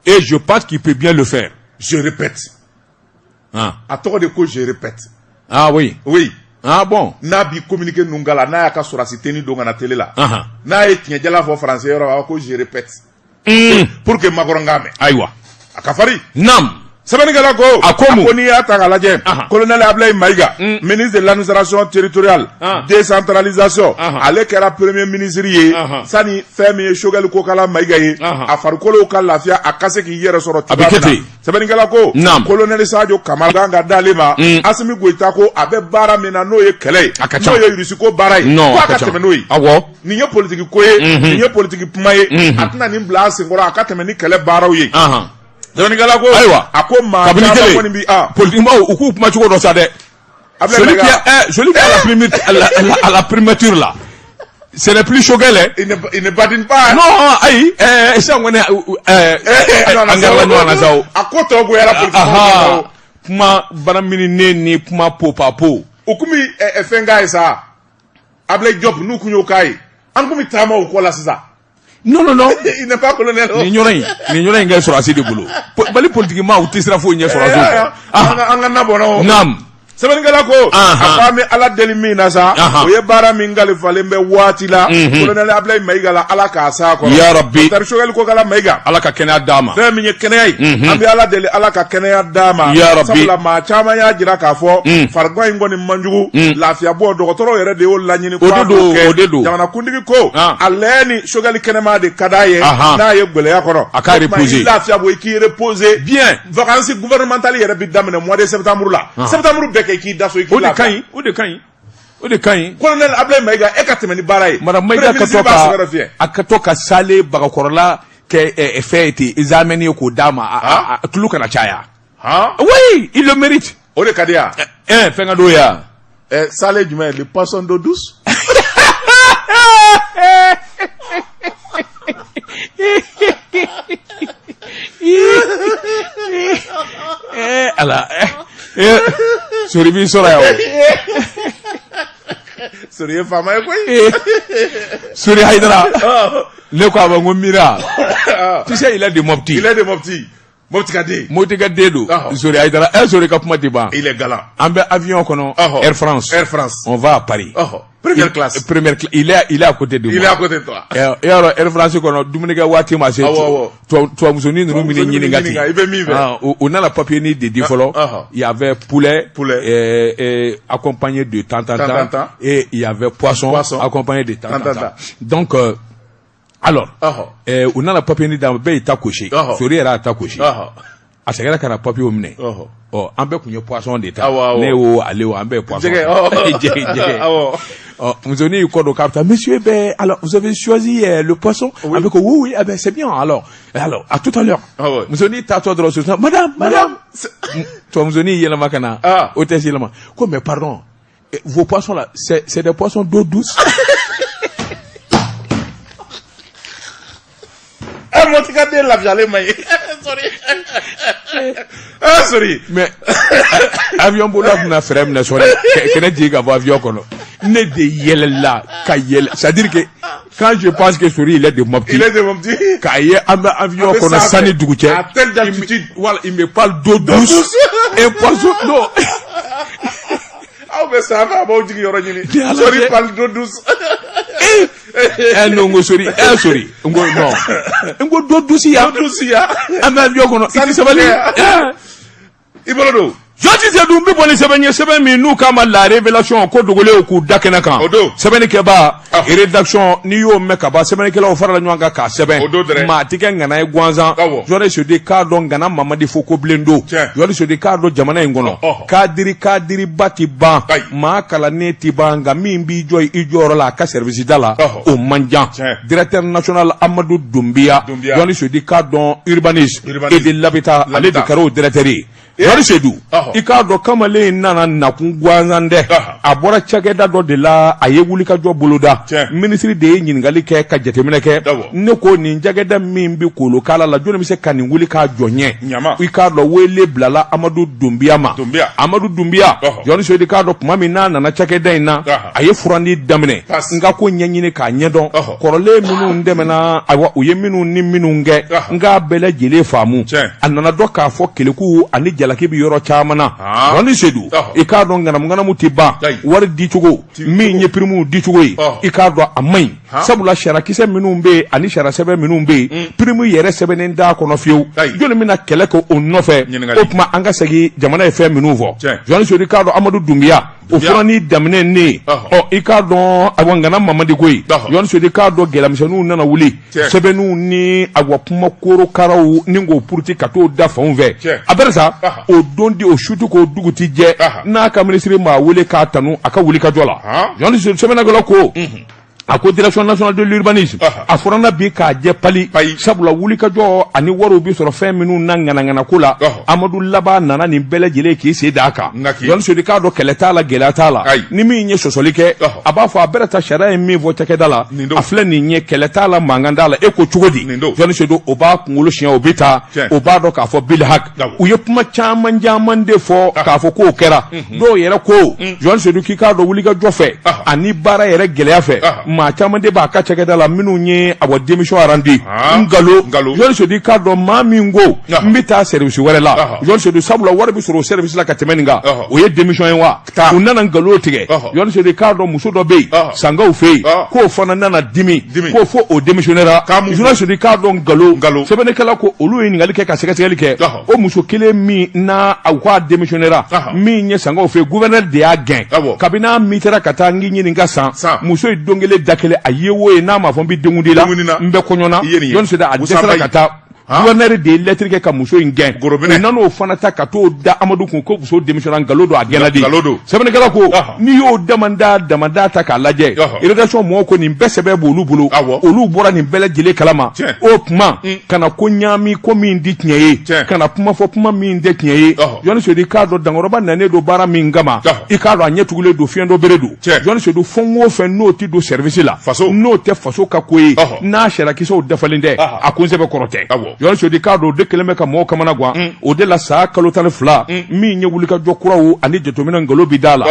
Speaker 1: et je pense qu'il peut bien le faire.
Speaker 2: Je répète. A tɔgɔ de ko je répète.
Speaker 1: Ah oui.
Speaker 2: Oui.
Speaker 1: Ah bon.
Speaker 2: N'a b'i communiqué ninnu k'a la n'a y'a ka sɔrɔdasi tenue don ka na télé la. N'a ye tiɲɛjala fɔ français yɔrɔ a ko je répète. Pour que Macron k'a mɛn.
Speaker 1: Ayiwa.
Speaker 2: A ka farin.
Speaker 1: Naam.
Speaker 2: Sɛbɛnnikɛla ko.
Speaker 1: A ko mun?
Speaker 2: A ko n'i y'a ta k'a lajɛ. Colonel Ablaye Mayiga. Ministre de l'administration territoriale. Décentralisation. Ale kɛra premier ministre ye. Sani fɛn min ye Choguel Kokala Mayiga ye. A farikolo ka lafiya a ka se k'i yɛrɛ sɔrɔ
Speaker 1: A bɛ kɛ ten.
Speaker 2: Sɛbɛnnikɛla ko.
Speaker 1: Naam.
Speaker 2: Colonel Sadio Kamara kan ka d'ale ma. Asimi Goyita ko a bɛ baara min na n'o ye kɛlɛ ye.
Speaker 1: A ka ca.
Speaker 2: N'o ye Russie ko baara ye.
Speaker 1: Non
Speaker 2: ko a ka tɛmɛ n'o ye.
Speaker 1: Awɔ.
Speaker 2: Nin ye politiki ko ye. Nin ye politiki kuma ye. A tɛna nin bila a senkɔrɔ a ka tɛmɛ ni kɛlɛ baaraw ye. Sɛbɛnnikɛla ko.
Speaker 1: Ayiwa.
Speaker 2: A ko maa
Speaker 1: Kabini
Speaker 2: caman
Speaker 1: kelen.
Speaker 2: kɔni bi a.
Speaker 1: Politikimaw u k'u kuma cogo dɔ sa dɛ.
Speaker 2: Ablaye
Speaker 1: Celui qui
Speaker 2: Mayiga.
Speaker 1: a, celui qui a la primature, à la primature là, ce n'est plus Choguel. Hein.
Speaker 2: Il ne badine pas.
Speaker 1: Non, ayi, sisan kɔni, an garala ɲɔgɔn na sa o.
Speaker 2: A ko tɔ goyara politiki
Speaker 1: Aha, kuma baramininen ni kuma popapo.
Speaker 2: O kun bi fɛn k'a ye sa. Ablaye Diop n'u kun y'o k'a ye. An kun bɛ taama o kɔ la sisan.
Speaker 1: Non, non, non.
Speaker 2: Il n'est pas colonel.
Speaker 1: Nin yɔrɔ in, nin yɔrɔ in kɛ sɔrɔdasi de bolo. Mali politiki maa u tɛ siran foyi ɲɛ sɔrɔdasiw kɔ.
Speaker 2: An ka na bɔnna o.
Speaker 1: Naam.
Speaker 2: Sɛbɛnnikɛla ko a ko an bɛ Ala deli min na sa o ye baara min kalifalen bɛ waati la colonel Ablaye Mayiga la Ala k'a s'a kɔrɔ.
Speaker 1: Ya Rabbi.
Speaker 2: Docteur Choguel Kokala Mayiga.
Speaker 1: Ala ka kɛnɛya d'a ma.
Speaker 2: Fɛn min ye kɛnɛya ye. An bɛ Ala deli Ala ka kɛnɛya d'a ma.
Speaker 1: Ya Rabbi.
Speaker 2: Sabula maa caman y'a jira k'a fɔ farigan in kɔni man jugu. Lafiya bɔ dɔgɔtɔrɔw yɛrɛ de y'o laɲini.
Speaker 1: O de don, o de don.
Speaker 2: Jamanakuntigi ko a lɛ ni Choguel kɛnɛma de ka d'a ye. N'a ye gɛlɛya kɔnɔ.
Speaker 1: A k'a reposer.
Speaker 2: I lafiya bɔ i k'i reposer.
Speaker 1: Bien.
Speaker 2: Vacances gouvernementales yɛrɛ bɛ daminɛ mois de septembre la. Septembre bɛɛ kɛ i k'i da so i k'i lafiya.
Speaker 1: O de ka ɲi, o de ka ɲi. O de ka ɲi.
Speaker 2: Colonel Ablaye Mayiga e ka tɛmɛ ni baara ye.
Speaker 1: Madame Mayiga ka to ka a ka to ka sale bagakɔrɔla kɛ fɛn ye ten examen ye k'o d'a ma a tulu kana caya. Oui, il le mérite.
Speaker 2: O de ka di yan.
Speaker 1: Fɛn ka d'o ye wa.
Speaker 2: Sale jumɛn le poisson d'eau douce.
Speaker 1: Ala Sori b'i sɔrɔ yan o.
Speaker 2: Sori ye faama ye koyi.
Speaker 1: Sori Hayidara. Ne ko a ma n ko Mira. Tu sais il est de Mopti.
Speaker 2: Il est de Mopti. Mopti ka den.
Speaker 1: Mopti ka den don. Sori Hayidara Sori ka kuma tɛ ban.
Speaker 2: Il est galant.
Speaker 1: An bɛ avion kɔnɔ. Air France.
Speaker 2: Air France.
Speaker 1: On va à Paris.
Speaker 2: Première classe.
Speaker 1: Première classe. Il est à côté de moi.
Speaker 2: Il est à côté de toi.
Speaker 1: I y'a dɔn Air France kɔnɔ dumunikɛ waati ma se.
Speaker 2: Awɔ awɔ.
Speaker 1: Tubabumusonin ninnu bɛ ne ɲininka ten.
Speaker 2: I bɛ min fɛ.
Speaker 1: U nana papier ni de di fɔlɔ. Il y avait poulet.
Speaker 2: Poulet.
Speaker 1: Accompagné de tant tant tant. Et il y avait poisson. Accompagné de tant tant tant. Donc alors. U nana papier ni d'a ma bɛɛ y'i ta cocher. Sori yɛrɛ y'a ta cocher. A seginna ka na papier minɛ. Ɔ an bɛɛ tun ye poisson de ta. Ne o ale o an bɛɛ ye poisson.
Speaker 2: Jɛgɛ.
Speaker 1: Jɛgɛ. Ɔ musonin y'i kɔ don k'a bɛ taa monsieur ben alors vous avez choisi le poisson. A bɛ ko oui oui ah ben c'est bien alors alors à tout à l'heure. Musonin taatɔ dɔrɔn sisan madame madame. Tubabumusonin y'i yɛlɛma ka na. Hôtesse yɛlɛma ko mais pardon vos poissons là c'est des poissons d'eau douce.
Speaker 2: Mopti ka den lafiyalen ma ye. Sori. Sori.
Speaker 1: Mais avion bolola tun na fɛɛrɛ minɛ sɔrɔ kɛnɛ jigin ka bɔ avion kɔnɔ. Ne de yɛlɛla ka yɛlɛ c'est à dire que quand je pense que Sori il est de Mopti.
Speaker 2: Il est de Mopti.
Speaker 1: K'a ye an bɛ avion kɔnɔ sanni dugu cɛ.
Speaker 2: À telle altitude.
Speaker 1: Voilà, il me parle d'eau douce. Et poisson non.
Speaker 2: Aw bɛ sanfɛ a b'aw jigin yɔrɔ ɲini. Sori parle d'eau douce.
Speaker 1: Non, n ko Sori, Sori, n ko non, n ko d'eau douce ya.
Speaker 2: D'eau douce ya.
Speaker 1: An bɛ avion kɔnɔ, i tɛ sabali.
Speaker 2: I bolo don.
Speaker 1: Jɔnti Sedu n bɛ bɔ ni sɛbɛn ye sɛbɛn min n'u k'a ma la révélation ko dogolen k'u da kɛnɛ kan.
Speaker 2: O don.
Speaker 1: Sɛbɛnnikɛbaa. Rédaction, n'i y'o mɛn ka ban, sɛbɛnnikɛlaw farala ɲɔgɔn kan k'a
Speaker 2: O don
Speaker 1: sɛbɛn.
Speaker 2: Dɛrɛ.
Speaker 1: Maa ti kɛ ŋana ye gansan. Jɔni Sedu, i k'a dɔn ŋana Mamadi fo ko bilen don. Jɔni Sedu, i k'a dɔn jamana in kɔnɔ, kadiri kadiriba ti ban, maa kalannen ti ban, nka min b'i jɔ i jɔyɔrɔ la a ka service da la, o man jan. Directeur national Amadu Dunbiya, Jɔni Sedu, i k'a dɔn urbanisme et de l'habitat, ale de kɛra o directeur ye. Jɔni Sedu, i k'a dɔn kamalen in nana nakun gansan dɛ. A bɔra cakɛda dɔ de la, a ye wulikajɔ boloda. Minisiri de ye ɲininkali kɛ ka jateminɛ kɛ. Ne ko nin cakɛda min bɛ kolokala la, jɔnni bɛ se ka nin wuli k'a jɔ ɲɛ? I k'a dɔn wele bilala Amadu Dunbiya ma. Amadu Dunbiya, Jɔni Sedu, i k'a dɔn tuma min n'a nana cakɛda in na, a ye furandi daminɛ n ka ko ɲɛɲini k'a ɲɛdɔn. Kɔrɔlen minnu tɛmɛna, ayiwa, u ye minnu ni minnu kɛ, n k'a bɛɛ lajɛlen faamu. A nana dɔn k'a fɔ keleku ani jalaki bɛ yɔrɔ caman na. Jɔni Sedu, i k'a dɔn ŋanamuŋanamu tɛ ban. Wari dicogo min ye pirimuw dicogo ye, i k'a dɔn a man ɲi, sabula sariyakisɛ minnu bɛ yen ani sariya sɛbɛn minnu bɛ yen, pirimu yɛrɛ sɛbɛnnen t'a kɔnɔ fiyewu. Jɔnni bɛna kɛlɛ kɛ o nɔfɛ? O tuma an ka segin jamana ye fɛn minnu fɔ. Jɔni Sedu, i k'a dɔn Amadu Dunbiya o furanni daminɛ ne ɔ, i k'a dɔn, ayiwa, ŋana Mamadi ko ye. Jɔni Sedu, i k'a dɔn gɛlɛyamisɛnninw nana wuli, sɛbɛnninw ni, ayiwa, kuma korokaraw ni k'o puruti ka t'o da fanw fɛ. A bɛrɛ sa o don di o sutu k'o dugu ti jɛ n'a ka minisiri maa wele k'a tanu a ka wulikajɔ la. Jɔni Sedu, sɛbɛnnikɛla ko, a ko direction nationale de l'urbanisme a furanna bi k'a jɛ pali, sabula wulikajɔ ani wariw bɛ sɔrɔ fɛn minnu na ŋanaŋana ko la, Amadu laban nana nin bɛɛ lajɛlen k'i sen d'a kan. Jɔni Sedu, k'a dɔn kɛlɛ t'a la, gɛlɛya t'a la. Ni min ye sɔsɔli kɛ, a b'a fɔ a bɛrɛ ta sariya ye min fɔ cakɛda la, a filɛ nin ye, kɛlɛ t'a la, mankan t'a la. E ko cogo di? Jɔni Sedu, o b'a kunkolo siɲɛ, o bɛ taa, o b'a dɔn k'a fɔ bilhak u ye kuma caman caman de fɔ k'a fɔ k'o kɛra. Dɔw yɛrɛ ko, Jɔni Sedu, k'i k'a dɔn wulikajɔ fɛ ani baara yɛrɛ gɛlɛya fɛ, maa caman de b'a ka cakɛda la minnu ye, awa, démission rendu. Nkalon. Jɔni Sedu, i k'a dɔn maa min ko n bɛ taa service wɛrɛ la, Jɔni Sedu, sabula wari bɛ sɔrɔ o service la ka tɛmɛ nin kan, o ye démission ye wa? U nana nkalon tigɛ. Jɔni Sedu, i k'a dɔn muso dɔ bɛ yen Sankaw fɛ yen, k'o fana nana dimi ko fo o démissionnera. Jɔni Sedu, i k'a dɔn nkalon. Sɛbɛnnikɛla ko olu ye ɲininkali kɛ ka sɛgɛsɛgɛli kɛ. O muso kelen min n'a u k'a démissionnera, min ye Sankaw fɛ yen, gouverneur de y'a gɛn. Kabini n'a mitera ka taa n k'i ɲininka san, muso ye don kelen da kelen a ye wo ye n'a ma fɔ n bɛ denkundi la, n bɛ kɔɲɔ na. Jɔni Sedu, a dɛsɛra ka taa. Gouverneur de ye lettre kɛ ka muso in gɛn. U nan'o fana ta ka t'o da Amadu kun ko muso démissionnera. Nkalon don, a gɛnna de. Sɛbɛnnikɛla ko n'i y'o damada damada ta k'a lajɛ, rédaction mɔgɔw ko nin bɛɛ sɛbɛn b'olu bolo, olu bɔra nin bɛɛ lajɛlen kalama. O tuma kana ko ɲaami ko min di tiɲɛ ye, kana kuma fɔ kuma min tɛ tiɲɛ ye. Jɔni Sedu, i k'a dɔn Dankɔrɔba nanen don baara min kama, i k'a dɔn a ɲɛ tugulen don, fiɲɛ dɔ bere don. Jɔni Sedu, fɛn o fɛn n'o tɛ don service la, n'o tɛ faso ka ko ye, n'a sariyakisɛw dafalen tɛ, a kun sɛbɛn kɔrɔ tɛ. Jɔni Sedu, i k'a dɔn o de kɛlen bɛ ka mɔgɔw kamana gan. O de la san kalo 12 min ye wulikajɔ kuraw ani jateminɛ, nkalon bi da la.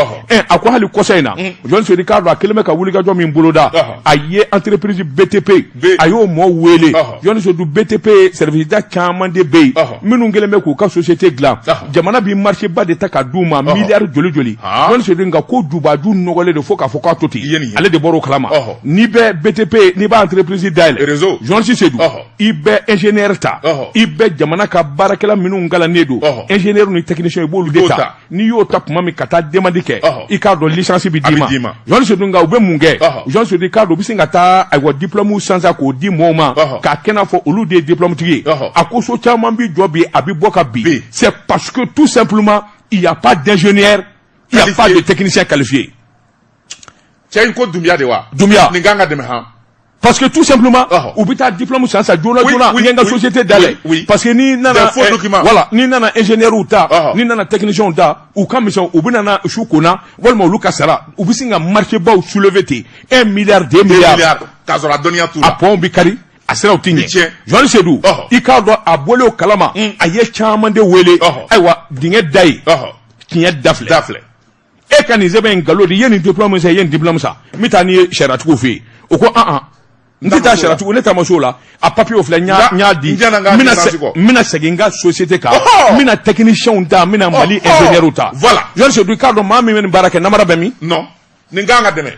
Speaker 1: A ko hali kɔsa in na, Jɔni Sedu, i k'a dɔn a kɛlen bɛ ka wulikajɔ min boloda, a ye entreprise BTP, a y'o mɔgɔw wele. Jɔni Sedu, BTP service da caman de bɛ yen minnu kɛlen bɛ k'u ka société dilan. Jamana bɛ marché ba de ta ka d'u ma, miliyari joli joli. Jɔni Sedu, nka ko jubaju nɔgɔlen don fo k'a fɔ k'a to ten, ale de bɔr'o kalama. N'i bɛ BTP, n'i b'a entreprise dayɛlɛ, Jɔni Sedu, i bɛ ingénieur ta, i bɛ jamana ka baarakɛla minnu kalannen don, ingénieur ni technicien, i b'olu de ta. N'i y'o ta tuma min ka taa demande kɛ, i k'a dɔn licence bɛ d'i ma. Jɔni Sedu, nka u bɛ mun kɛ? Jɔni Sedu, i k'a dɔn u bɛ sin ka taa, ayiwa, diplôme san san k'o di mɔgɔw ma k'a kɛ n'a fɔ olu de ye diplôme tigi ye. A ko so caman bɛ jɔ bi, a bɛ bɔ ka bin, c'est parce que tout simplement il y a pas d'ingénieur, il y a pas de technicien qualifié.
Speaker 2: Cɛ in ko Dunbiya de wa?
Speaker 1: Dunbiya.
Speaker 2: Nin kan ka dɛmɛ han.
Speaker 1: Parce que tout simplement, u bɛ taa diplôme san san joona joona, n ye n ka société dayɛlɛ. Parce que n'i nana, voilà, n'i nana ingénieur ta, n'i nana technicien ta, u ka misɛn, u bɛ na su konna walima olu ka sara, u bɛ sin ka marché baw soulever ten, 1 milliard, 2 milliards.
Speaker 2: K'a sɔrɔ a dɔnniya t'u la.
Speaker 1: A pɔnw bɛ kari, a siraw tɛ ɲɛ. Jɔni Sedu, i k'a dɔn a bɔlen o kalama, a ye caman de wele. Ayiwa, dingɛ da ye tiɲɛ da filɛ. E ka nin sɛbɛn in nkalon de i ye, nin diplôme san, i ye nin diplôme san, n bɛ taa n'i ye sariyatigiw fɛ yen. O ko an n tɛ taa sariyatigiw, ne taa ma s'o la, a papier filɛ, n y'a di, n bɛna segin n ka société kan, n bɛna technicien ta, n bɛna Mali ingénieur ta.
Speaker 2: Voilà.
Speaker 1: Jɔni Sedu, i k'a dɔn maa min bɛ nin baara kɛ, namara bɛ min?
Speaker 2: Non, nin kan ka dɛmɛ.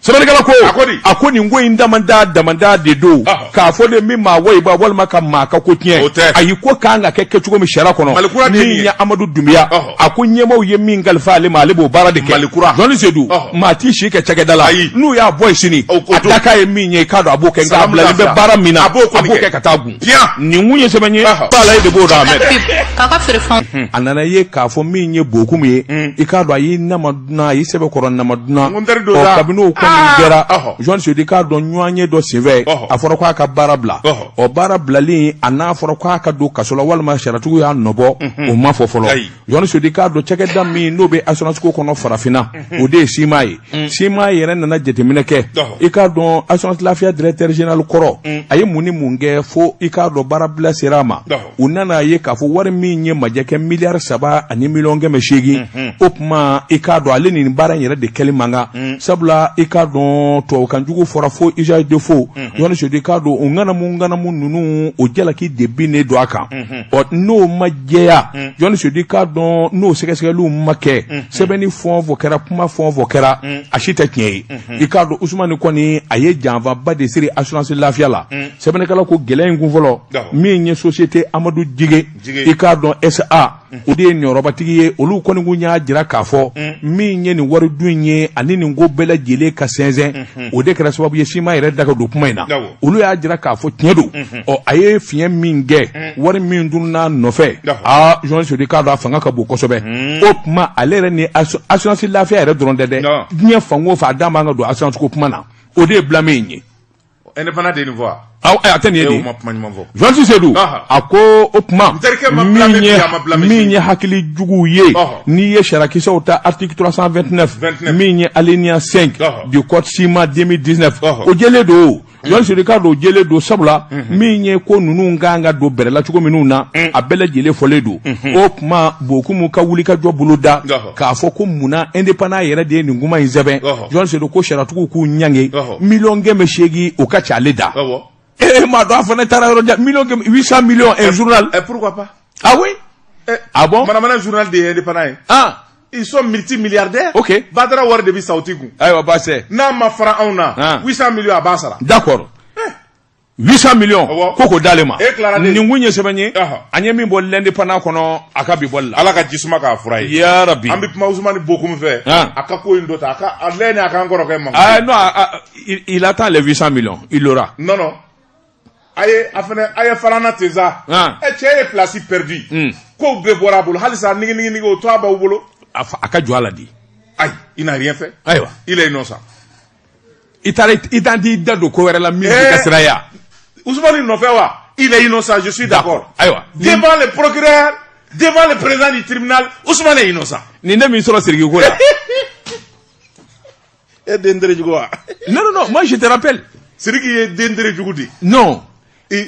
Speaker 1: Sɛbɛnnikɛla ko
Speaker 2: A ko di?
Speaker 1: A ko nin ko in damanda damanda de don
Speaker 2: Ɔhɔ.
Speaker 1: k'a fɔ de min maa wayiba walima ka maa ka ko tiɲɛ.
Speaker 2: O tɛ.
Speaker 1: Ayi, ko kan ka kɛ kɛcogo min sariya kɔnɔ.
Speaker 2: Mali kura de ye nin
Speaker 1: min
Speaker 2: ye.
Speaker 1: ye Amadu Dunbiya.
Speaker 2: Ɔhɔ.
Speaker 1: A ko ɲɛmaaw ye min kalifa ale ma, ale b'o baara de kɛ.
Speaker 2: Mali kura.
Speaker 1: Jɔnni Sedu,
Speaker 2: Ɔhɔ.
Speaker 1: maa t'i si kɛ cakɛda la.
Speaker 2: Ayi.
Speaker 1: N'u y'a bɔ yen sini,
Speaker 2: O ko
Speaker 1: a
Speaker 2: don.
Speaker 1: dakan ye min ye, i k'a dɔn a b'o kɛ, nka a
Speaker 2: Salamu
Speaker 1: bilalen bɛ
Speaker 2: lafiya.
Speaker 1: baara min na,
Speaker 2: A b'o kɔni kɛ.
Speaker 1: kɛ ka taa gun.
Speaker 2: Tiɲɛ.
Speaker 1: Nin kun ye sɛbɛn ye.
Speaker 2: Ɔhɔ.
Speaker 1: B'a la, e de b'o dɔn, Ahmed.
Speaker 3: Pub k'a ka feerefɛnw
Speaker 1: A nana ye k'a fɔ min ye Bokum ye, i k'a dɔn a y'i namaduna, a y'i sɛbɛkɔrɔ namaduna.
Speaker 2: N ko n teri don
Speaker 1: Ɔ,
Speaker 2: sa.
Speaker 1: kabini o kɔni
Speaker 2: Ah!
Speaker 1: kɛra,
Speaker 2: Ɔhɔ.
Speaker 1: Jɔnni Sedu, i k'a dɔn ɲɔgɔnye dɔ senfɛ,
Speaker 2: Ɔhɔ.
Speaker 1: a fɔra k'a ka baara bila.
Speaker 2: Ɔhɔ.
Speaker 1: Ɔ, baara bilalen, a n'a fɔra k'a ka don kaso la walima sariyatigiw y'a nɔbɔ, o ma fɔ fɔlɔ.
Speaker 2: Ayi.
Speaker 1: Jɔnni Sedu, i k'a dɔn cakɛda min n'o bɛ assurance ko kɔnɔ farafinna, o de ye SIMA ye. SIMA yɛrɛ nana jateminɛ kɛ.
Speaker 2: Ɔhɔ.
Speaker 1: I k'a dɔn assurance lafiya directeur général kɔrɔ, a ye mun ni mun kɛ fo i k'a dɔn baara bila sera a ma?
Speaker 2: Ɔhɔ.
Speaker 1: U nana ye k'a fɔ wari min ye majɛ kɛ miliyari 3 ani miliyɔn 800, o tuma i k'a dɔn ale ni nin baara in yɛrɛ de kɛli man kan, sabula i k'a dɔn tubabukan jugu fɔra fo usage de faux. Jɔnni Sedu, i k'a dɔn o ŋanamu ŋanamu ninnu, o jalaki de binnen don a kan. Ɔ, n'o ma jɛya, Jɔnni Sedu, i k'a dɔn n'o sɛgɛsɛgɛliw ma kɛ, sɛbɛnni fɛn o fɛn kɛra, kuma fɛn o fɛn kɛra, a si tɛ tiɲɛ ye. I k'a dɔn Usumani kɔni, a ye janfaba de siri assurance lafiya la. Sɛbɛnnikɛla ko gɛlɛya in kun fɔlɔ, min ye société Amadu Jige,
Speaker 2: Jige.
Speaker 1: I k'a dɔn SA, o de ye niyɔrɔbatigi ye. Olu kɔni kun y'a jira k'a fɔ min ye nin wari dun ye ani nin ko bɛɛ lajɛlen ka sɛnsɛn, o de kɛra sababu ye SIMA yɛrɛ da ka don kuma in na. Olu y'a jira k'a fɔ tiɲɛ don. Ɔ, a ye fiɲɛ min kɛ, wari min dunna nɔfɛ, aa, Jɔnni Sedu, k'a dɔn a fanga ka bon kosɛbɛ. O tuma ale yɛrɛ ni assurance lafiya yɛrɛ dɔrɔn tɛ dɛ, diɲɛ fan o fan, a da man ka don assurance ko kuma na, o de ye blâmer in ye.
Speaker 2: Indépendant de nin fɔ wa?
Speaker 1: Aw, a tɛ nin ye.
Speaker 2: E
Speaker 1: de
Speaker 2: ma kuma ɲuman fɔ.
Speaker 1: Jɔnni Sedu, a ko o tuma
Speaker 2: N terikɛ ma blâmer
Speaker 1: min ye
Speaker 2: bi, a ma blâmer
Speaker 1: min
Speaker 2: sini.
Speaker 1: ye hakili juguw ye, n'i ye sariyakisɛw ta, article 329,
Speaker 2: 29.
Speaker 1: min ye alinéa 5 du code SIMA 2019, o jɛlen don. Jɔnni Sedu, k'a dɔn o jɛlen don, sabula min ye ko ninnu kan ka don bɛrɛ la cogo minnu na, a bɛɛ lajɛlen fɔlen don. O tuma Bokumu ka wulikajɔ bolo da k'a fɔ ko munna indépendant yɛrɛ de ye nin kuma in sɛbɛn. Jɔnni Sedu ko sariyatigiw k'u ɲange, miliyɔn 800, o ka ca ale da. E m'a dɔn a fana taara yɔrɔ jan, miliyɔn kɛmɛ 800 millions, un journal.
Speaker 2: Eh, pourquoi pas?
Speaker 1: Ah oui. Ah bon?
Speaker 2: Manamana journal de ye indépendant ye. Ils sont multimilliardaires. Badara wari de bɛ sa o ti kun.
Speaker 1: Ayiwa, baasi tɛ.
Speaker 2: N'a ma fara anw na, 800 millions a b'a sara.
Speaker 1: D'accord. 800 millions ko k'o d'ale ma.
Speaker 2: E tilara de.
Speaker 1: Nin kun ye sɛbɛn ye. An ye min bɔ l'indépendant kɔnɔ a ka bi bɔli la.
Speaker 2: Ala ka ji suma k'a fura ye.
Speaker 1: Ya Rabbi.
Speaker 2: An bɛ kuma Usumani Bokum fɛ. A ka ko in dɔ ta. A ka a lajɛ ni a k'an kɔrɔkɛ ma.
Speaker 1: Ah non, ah, ah, il attend les 800 millions, il l'aura.
Speaker 2: Non, non. A ye a fana a ye fara na ten sa. Ɛ, cɛ ye place perdu. Kow bɛɛ bɔra a bolo halisa, nigi nigi nigi, o to a b'aw bolo.
Speaker 1: A ka jɔ a la di.
Speaker 2: Ayi, il n'a rien fait.
Speaker 1: Ayiwa.
Speaker 2: Il est innocent.
Speaker 1: I taara i t'an t'i da don ko wɛrɛ la min t'i ka sira ye wa?
Speaker 2: Ousmane nɔfɛ wa? Il est innocent, je suis d'accord.
Speaker 1: Ayiwa.
Speaker 2: Devant le procureur, devant le président du tribunal, Ousmane est innocent.
Speaker 1: Nin ne min sɔrɔ Siriki ko la.
Speaker 2: E den tere jugu wa?
Speaker 1: Non, non, non, moi je te rappelle.
Speaker 2: Siriki ye den tere jugu de.
Speaker 1: Non.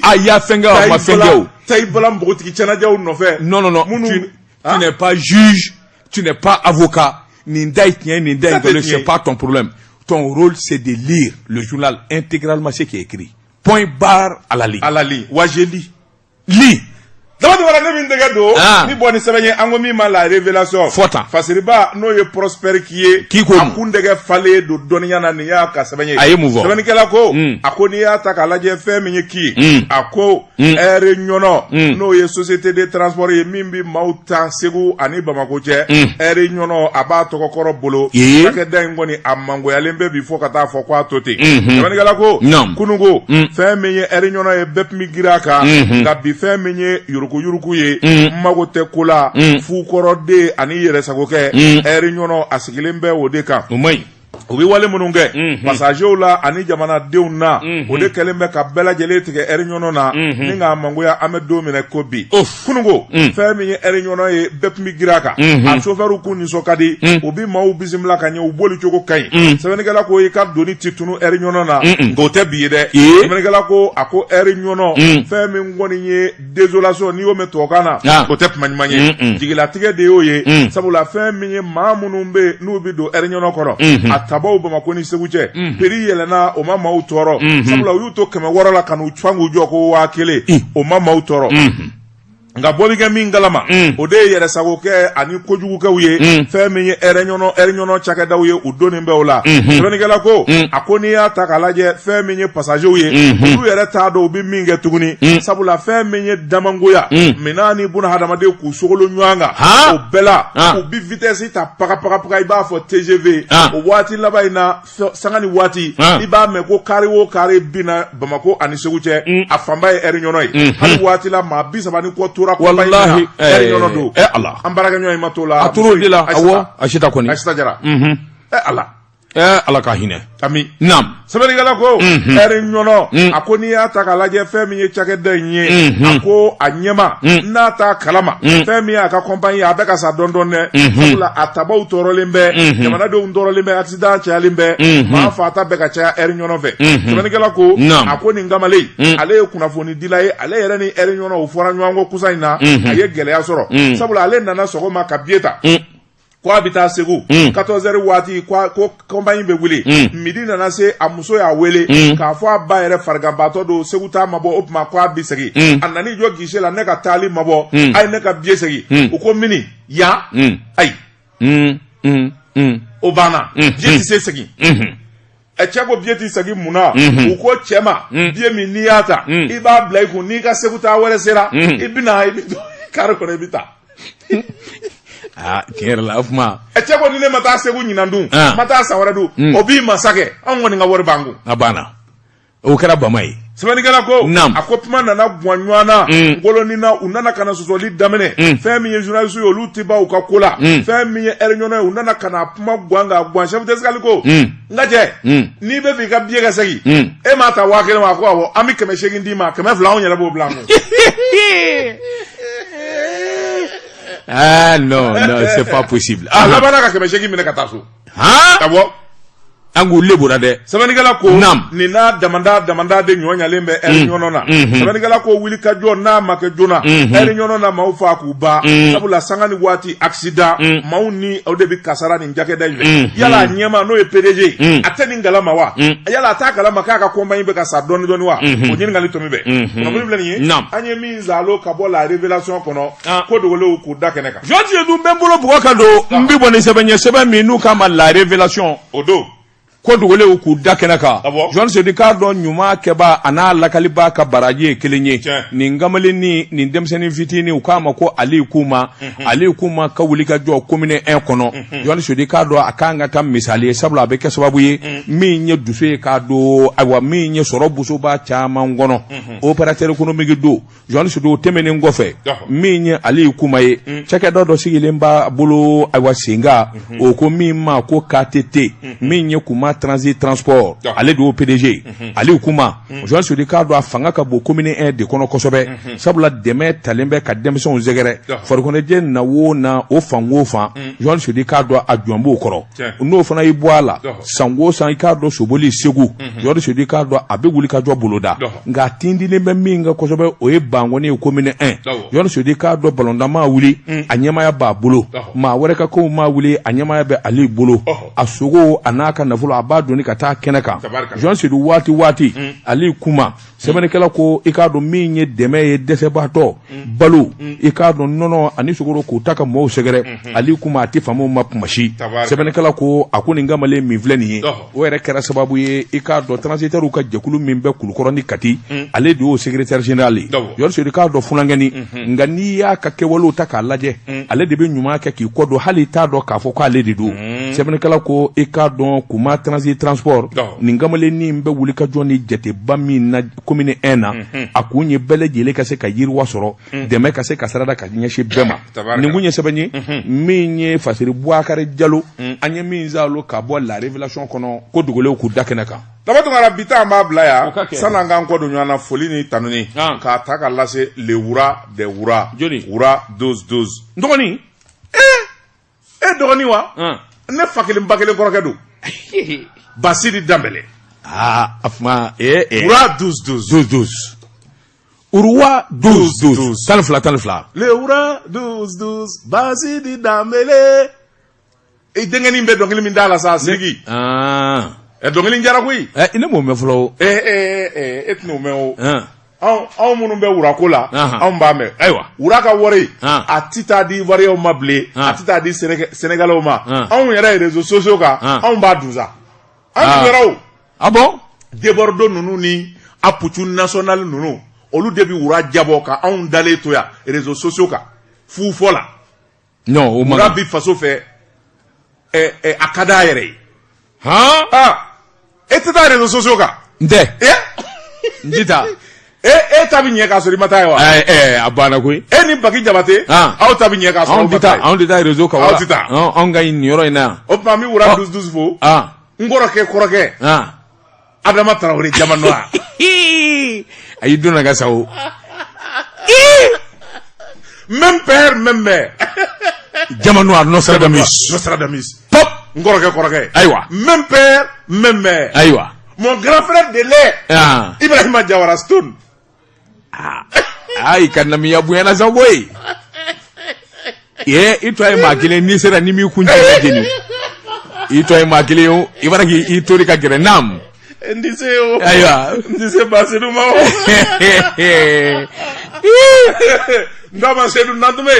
Speaker 1: A y'a fɛn kɛ o, a ma fɛn kɛ o.
Speaker 2: Taa i bala npogotigi cɛnajɛw nɔfɛ.
Speaker 1: Non, non, non. Tu n'es pas juge, tu n'es pas avocat. Nin da ye tiɲɛ, nin da ye
Speaker 2: Ça, c'est
Speaker 1: nkalon, c'est
Speaker 2: tiɲɛ.
Speaker 1: pas ton problème. Ton rôle, c'est de lire le journal intégralement, ce qui est écrit. Point barre à la ligne.
Speaker 2: À la ligne. Wa je lis.
Speaker 1: Lis.
Speaker 2: Dama wala ne min tɛgɛ don ni bɔ ni sɛbɛn ye, an ko min ma la révélation.
Speaker 1: Fɔ tan.
Speaker 2: Fasiriba n'o ye Prosper k'i ye.
Speaker 1: K'i ko
Speaker 2: a
Speaker 1: mun?
Speaker 2: kun tɛgɛ falen don dɔnniya na, nin y'a ka sɛbɛn ye.
Speaker 1: A ye mun fɔ?
Speaker 2: Sɛbɛnnikɛla ko, a ko n'i y'a ta k'a lajɛ, fɛn min ye k'i ye, a ko Air Ɲɔnɔ, n'o ye société de transport ye min bɛ maaw ta Segu ani Bamakɔ cɛ, Air Ɲɔnɔ, a b'a tɔgɔkɔrɔ bolo. Cakɛda in kɔni, a mangoyalen bɛ bi fo ka taa fɔ k'a to ten. Sɛbɛnnikɛla ko kununko, fɛn min ye Air Ɲɔnɔ ye, bɛɛ tun bɛ girin a kan, nka bi fɛn min ye yuruguyurugu ye, mago tɛ ko la, fukɔrɔden ani yɛrɛsagokɛ, Air Ɲɔnɔ a sigilen bɛ o de kan.
Speaker 1: O man ɲi.
Speaker 2: U bɛ wale minnu kɛ passagerw la ani jamanadenw na, o de kɛlen bɛ ka bɛɛ lajɛlen tigɛ Air Ɲɔnɔ na ni k'a mangoya. An bɛ don min na ko bi, kununko, fɛn min ye Air Ɲɔnɔ ye, bɛɛ tun bɛ girin a kan. A chauffeur kun nisɔn ka di, u bɛ maaw bisimila ka ɲɛ, u boli cogo ka ɲi. Sɛbɛnnikɛla ko i ka doni ti tunu Air Ɲɔnɔ na, nka o tɛ bi ye dɛ. Sɛbɛnnikɛla ko a ko Air Ɲɔnɔ, fɛn min kɔni ye désolation, n'i y'o mɛn tubabukan na, o tɛ kuma ɲuman ye, jigilatigɛ de y'o ye, sabula fɛn min ye maa minnu bɛ yen n'u bɛ don Air Ɲɔnɔ kɔnɔ, a tabaw Bamakɔ ni Segu cɛ, prix yɛlɛnna, o ma maaw tɔɔrɔ, sabula u y'u to 600 la ka n'u fan k'u jɔ ko 1000, o ma maaw tɔɔrɔ. Nka bɔ bɛ kɛ min kalama o de ye yɛrɛsagokɛ ani kojugukɛw ye fɛn min ye Air Ɲɔnɔ cakɛdaw ye u donnen bɛ o la. Sɛbɛnnikɛla ko a ko n'i y'a ta k'a lajɛ, fɛn min ye passagerw ye, olu yɛrɛ t'a dɔn u bɛ min kɛ tuguni, sabula fɛn min ye damangoya, minɛn ni buna hadamaden k'u sogolo ɲɔgɔn kan, o bɛɛ la u bɛ vitesse ta paga paga paga, i b'a fɔ TGV. O waati laban in na, sanga ni waati, i b'a mɛn ko kari o kari binna Bamakɔ ani Segu cɛ, a fanba ye Air Ɲɔnɔ ye. Hali waati la, maa 30 ni kɔ tora.
Speaker 1: Walahi,
Speaker 2: Air Ɲɔnɔ don.
Speaker 1: Ɛ Ala!
Speaker 2: An baarakɛɲɔgɔn in ma t'o la.
Speaker 1: A tor'o de la, awɔ, Asita kɔni.
Speaker 2: Asita Jara. Ɛ Ala!
Speaker 1: Ɛ Ala ka hinɛ.
Speaker 2: Ami.
Speaker 1: Naam.
Speaker 2: Sɛbɛnnikɛla ko Air Ɲɔnɔ, a ko n'i y'a ta k'a lajɛ, fɛn min ye cakɛda in ye, a ko a ɲɛma n'a t'a kalama, fɛn min ye a ka compagnie, a bɛ ka sa dɔɔni dɔɔni dɛ, sabula a tabaw tɔɔrɔlen bɛ, jamanadenw tɔɔrɔlen bɛ, accident cayalen bɛ, maa faata bɛ ka caya Air Ɲɔnɔ fɛ. Sɛbɛnnikɛla ko a ko nin kamalen, ale ye kunnafonidila ye, ale yɛrɛ ni Air Ɲɔnɔ u fɔra ɲɔgɔn kɔ kusa in na, a ye gɛlɛya sɔrɔ, sabula ale nana sɔgɔma ka billet ta ko a bɛ taa Segu 14 heures waati, ko compagnie bɛ wuli. Midi nana se, a muso y'a wele k'a fɔ a ba yɛrɛ fariganbaatɔ don, Segu taa ma bɔ, o tuma ko a bɛ segin. A nan'i jɔ guichet la, ne ka taali ma bɔ, a ye ne ka billet segin. U ko mini yan, ayi, o banna, billet tɛ se segin. Ɛ, cɛ ko billet tɛ segin mun na? U ko cɛ ma, billet min n'i y'a ta, i b'a bila i kun, n'i ka Segu taa wɛrɛ sera, i bɛ na, i bɛ don kari kɔnɔ, i bɛ taa.
Speaker 1: Aa, tiɲɛ yɛrɛ la, o kuma.
Speaker 2: Ɛ, cɛ ko ni ne ma taa Segu ɲinan dun, ma taa san wɛrɛ dun, o b'i masakɛ, anw kɔni ka wari b'an kun.
Speaker 1: A banna, o kɛra bama ye.
Speaker 2: Sɛbɛnnikɛla ko a ko kuma nana gan ɲɔgɔn na ngolonin na, u nana ka na sɔsɔli daminɛ. Fɛn min ye journaliste ye, olu tɛ ban u ka ko la. Fɛn min ye Air Ɲɔnɔ ye, u nana ka na kuma gan ka gan. Chef d'escale ko n ka cɛ, n'i bɛ fɛ i ka billet ka segin, e m'a ta 1000 wa? A ko awɔ, an bɛ 800 d'i ma, 200 anw yɛrɛ b'o bila an kun.
Speaker 1: Ah non, non, c'est pas possible.
Speaker 2: A labanna ka 800 minɛ ka taa so. Awɔ.
Speaker 1: An k'u lebura dɛ.
Speaker 2: Sɛbɛnnikɛla ko nin n'a damanda damanda de ɲɔ ɲalen bɛ Air Ɲɔnɔ na. Sɛbɛnnikɛla ko wuli ka jɔ n'a ma kɛ joona, Air Ɲɔnɔ na maaw faa k'u ban, sabula sanga ni waati accident, maaw ni o de bɛ kasara nin cakɛda in fɛ. Yala a ɲɛmaa, n'o ye PDG ye, a tɛ nin kalama wa? Yala a t'a kalama k'a ka compagnie bɛ ka sa dɔɔni dɔɔni wa? O ɲininkali tomi bɛ. Kunnafoni filɛ nin ye, an ye min zalo ka bɔ La Révélation kɔnɔ, ko dogolenw k'u da kɛnɛ kan.
Speaker 1: Jɔn dun bɛ n bolo bugɔ ka don, n bɛ bɔ ni sɛbɛn ye, sɛbɛn min n'u k'a ma La Révélation.
Speaker 2: O don.
Speaker 1: Ko dogolenw k'u da kɛnɛ kan. Jɔn Sedu, k'a dɔn ɲuman kɛbaa a n'a lakalibaa ka baraji ye kelen ye. Nin kamalennin, nin denmisɛnnin fitinin, u k'a ma ko Ali Kuma. Ali Kuma ka wuli ka jɔ commune 1 kɔnɔ, Jɔn Sedu, k'a dɔn a kan ka ta misali ye, sabula a bɛ kɛ sababu ye min ye dusu ye k'a don, ayiwa, min ye sɔrɔ busoba caman kɔnɔ, opérateur économique don. Jɔn Sedu, o tɛmɛnen kɔfɛ, min ye Ali Kuma ye, cakɛda dɔ sigilen b'a bolo, ayiwa, senkan, o ko min ma ko KTT, min ye Kuma Transit Transport, ale de y'o PDG. Ali Kuma, Jɔn Sedu, k'a dɔn a fanga ka bon commune 1 de kɔnɔ kosɛbɛ, sabula dɛmɛ talen bɛ ka denmisɛnw sɛgɛrɛ farikoloɲɛnajɛ na o na o fan o fan. Jɔn Sedu, k'a dɔn a jɔn b'o kɔrɔ. N'o fana y'i bɔ a la, san o san, i k'a dɔn soboli Segu, Jɔn Sedu, k'a dɔn a bɛ wuli ka jɔ boloda. Nka a tintinnen bɛ min kan kosɛbɛ, o ye Bankɔni ye, commune 1. Jɔn Sedu, k'a dɔn balontan maa wuli, a ɲɛmaaya b'a bolo, maa wɛrɛ ka kow maa wuli, a ɲɛmaaya bɛ ale bolo. A sogo a n'a ka nafolo, a b'a doni ka taa kɛnɛ kan. Jɔn Sedu, waati waati, Ali Kuma, sɛbɛnnikɛla ko i k'a dɔn min ye dɛmɛ ye dɛsɛbaatɔ, balo, i k'a dɔn nɔnɔ ani sukaro k'o ta ka mɔgɔw sɛgɛrɛ, Ali Kuma a tɛ fama ma kuma si. Sɛbɛnnikɛla ko a ko nin kamalen min filɛ nin ye, o yɛrɛ kɛra sababu ye, i k'a dɔn transitaires ka jɛkulu min bɛ Kulukɔrɔ ni Kati, ale de y'o secrétaire général ye. Jɔn Sedu, k'a dɔn funankɛnin, nka n'i y'a ka kɛwalew ta k'a lajɛ, ale de bɛ ɲuman kɛ k'i kɔ don, hali i t'a dɔn k'a fɔ k'ale de don. Sɛbɛnnikɛla ko i k'a dɔn Kuma Transit Transport, nin kamalennin bɛ wuli ka jɔ ni jateba min na commune 1 na, a kun ye bɛɛ lajɛlen ka se ka yiriwa sɔrɔ, dɛmɛ ka se ka sarada ka ɲɛsin bɛɛ ma. Nin kun ye sɛbɛn ye min ye Fasiri Buwakari Jalo, an ye min zalo ka bɔ La Révélation kɔnɔ, ko dogolenw k'u da kɛnɛ kan.
Speaker 2: Daba Tunkara, bi ta an b'a bila yan sani an k'an kɔ don ɲɔgɔn na. Foli ni tanuni k'a ta ka lase le roi des rois, roi 12 12.
Speaker 1: N dɔgɔnin.
Speaker 2: E dɔgɔnin wa? Ne fa kelen ba kelen kɔrɔkɛ don, Basidi Danbɛlɛ.
Speaker 1: Aa, a kuma ee.
Speaker 2: Roi 12 12.
Speaker 1: 12 12, roi 12 12, 12 12.
Speaker 2: Le roi 12 12, Basidi Danbɛlɛ. I denkɛnin bɛ dɔnkili min da la sa, Sidiki. Ɛ, dɔnkili jara koyi.
Speaker 1: Ɛ, ne m'o mɛn fɔlɔ o.
Speaker 2: Ɛ ɛ ɛ, e tɛn'o mɛn o. Anw minnu bɛ wurako la, anw b'a mɛn.
Speaker 1: Ayiwa.
Speaker 2: Wura ka wari, a tɛ taa di Ivoirienw ma bilen, a tɛ taa di Sénégalais ma. Anw yɛrɛ réseaux sociaux kan, anw b'a dun sa. An dun yɛrɛ o.
Speaker 1: Ah bon?
Speaker 2: Debordo ninnu ni Aputu national ninnu, olu de bɛ wura jabɔ ka anw dalen to yan réseaux sociaux kan fu fɔ la.
Speaker 1: Non, o man.
Speaker 2: Wura bi faso fɛ, a ka d'a yɛrɛ ye.
Speaker 1: Han?
Speaker 2: Ah, e tɛ taa réseaux sociaux kan?
Speaker 1: N tɛ. N tɛ taa.
Speaker 2: E ta bɛ ɲɛ k'a sɔrɔ i ma taa ye wa?
Speaker 1: Ɛ, a banna koyi.
Speaker 2: E ni Baki Jabate, aw ta bɛ ɲɛ k'a sɔrɔ aw ma taa ye.
Speaker 1: Anw tɛ taa réseau kan.
Speaker 2: Aw tɛ taa.
Speaker 1: Anw ka nin yɔrɔ in na yan.
Speaker 2: O tuma an bɛ wura douze douze fo. N kɔrɔkɛ kɔrɔkɛ. Adama Tarawele Jamanɔa.
Speaker 1: A y'i donna ka sa o.
Speaker 2: Même père, même mère.
Speaker 1: Jamanɔa Nostradamus.
Speaker 2: Nostradamus.
Speaker 1: Pop.
Speaker 2: N kɔrɔkɛ kɔrɔkɛ.
Speaker 1: Ayiwa.
Speaker 2: Même père, même mère.
Speaker 1: Ayiwa.
Speaker 2: Mon grand frère de lait. Ibrahima Diawara Stone.
Speaker 1: Ayi, ka namiya bonyana sa koyi. Ye, i tɔ ye maa kelen, n'i sera ni m'i kun cɛ ka jeni. I tɔ ye maa kelen ye o, i b'a k'i tori ka gɛrɛ naam.
Speaker 2: N tɛ se o.
Speaker 1: Ayiwa.
Speaker 2: N tɛ se Basedu ma o. N k'a ma Sedu Nantume.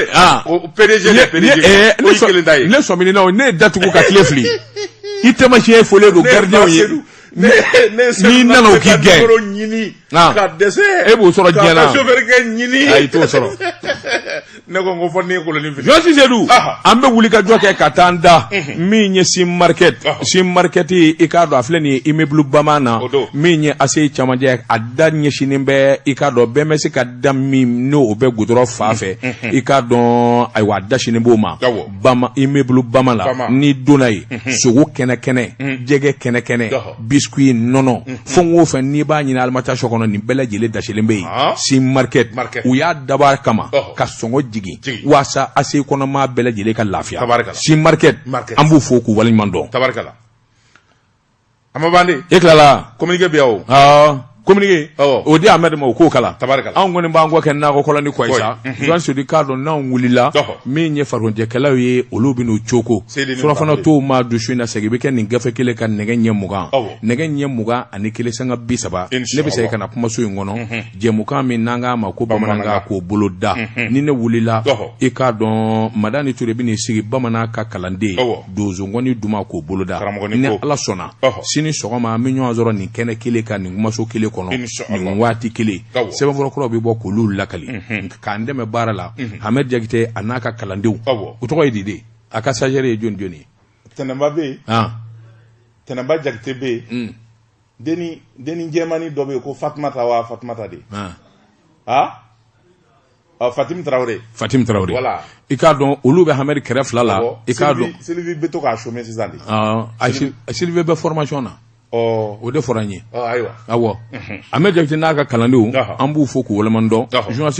Speaker 2: O PDG de PDG. O y'i kelen ta ye.
Speaker 1: Ne sɔmina o, ne ye datugu ka tile fili. I taamasiyɛn fɔlen don gardien ye.
Speaker 2: Ne
Speaker 1: N'i nana o k'i gɛn.
Speaker 2: Ɲini ka dɛsɛ.
Speaker 1: E b'o sɔrɔ diɲɛ na.
Speaker 2: Ka chauffeur kɛ ɲini.
Speaker 1: Ayi, i t'o sɔrɔ.
Speaker 2: Ne ko n ko fɔ ne ye kolonin fili.
Speaker 1: Josi Sedu, an bɛ wuli ka jɔ kɛ ka taa an da min ye Sim Market. Sim Market, i k'a dɔn a filɛ nin ye immeuble Bama na, min ye ACI camancɛ, a da ɲɛsinnen bɛ, i k'a dɔn bɛɛ bɛ se ka da min n'o bɛ goudron fan fɛ, i k'a dɔn ayiwa a da sinnen b'o ma. Bama immeuble Bama la, n'i donna yen, sogo kɛnɛ kɛnɛ, jɛgɛ kɛnɛ kɛnɛ, biscuit, nɔnɔ, fɛn o fɛn n'i b'a ɲini alimentation kɔnɔ, nin bɛɛ lajɛlen dasilen bɛ yen. Sim Market, u y'a dabɔ a kama ka sɔngɔ jigin waasa ACI kɔnɔmaa bɛɛ lajɛlen ka lafiya. Sim Market, an b'u fo k'u waleɲuman dɔn.
Speaker 2: Tabarikala. A ma ban de.
Speaker 1: E tilala.
Speaker 2: Communiqué bɛ yan o.
Speaker 1: Communiqué. O di Ahmed ma, o k'o kalan.
Speaker 2: Tabarikala.
Speaker 1: Anw kɔni b'an kɔ kɛ nakɔ kɔlɔn ni kɔ ye sa. Joan Sedu, k'a dɔn n'anw wulila, min ye farikoloɲɛnajɛkɛlaw ye, olu bɛ n'u coko. Surafana tow ma dusu in na, segin bɛ kɛ nin gafe kelen kan nɛgɛ ɲɛ 20. Nɛgɛ ɲɛ 21:30. Ne bɛ segin ka na kumaso in kɔnɔ. Jɛmukan min n'an k'a ma ko bamanankan, k'o bolo da. Ni ne wulila, i k'a dɔn Madani Ture bɛ n'i sigi bamanan ka kalanden donsonkɔni duman k'o bolo da. Ni Ala sɔnna, sini sɔgɔma an bɛ ɲɔgɔn sɔrɔ nin kɛnɛ kelen kan, nin kumaso kelen kɔnɔ, nin waati kelen. Sɛbɛnfura kuraw bɛ bɔ k'olu lakali k'an dɛmɛ baara la. Ahmed Jakite a n'a ka kalandenw, o tɔgɔ ye di de? A ka stagiaire ye jɔni jɔni ye?
Speaker 2: Tɛnɛnba bɛ yen. Tɛnɛnba Jakite bɛ yen. Denni jɛmannin dɔ bɛ yen ko Fatumata wa Fatumata de. Fatim Tarawele.
Speaker 1: Fatim Tarawele.
Speaker 2: Voilà.
Speaker 1: I k'a dɔn olu bɛ Hamɛdi kɛrɛ fila la. I k'a dɔn.
Speaker 2: Sylvie bɛ to k'a chômer sisan de.
Speaker 1: Sylvie bɛ formation na. O de fɔra n ye.
Speaker 2: Ayiwa.
Speaker 1: Awɔ. Ahmed Jakite n'a ka kalandenw, an b'u fo k'u waleɲuman dɔn. Journaliste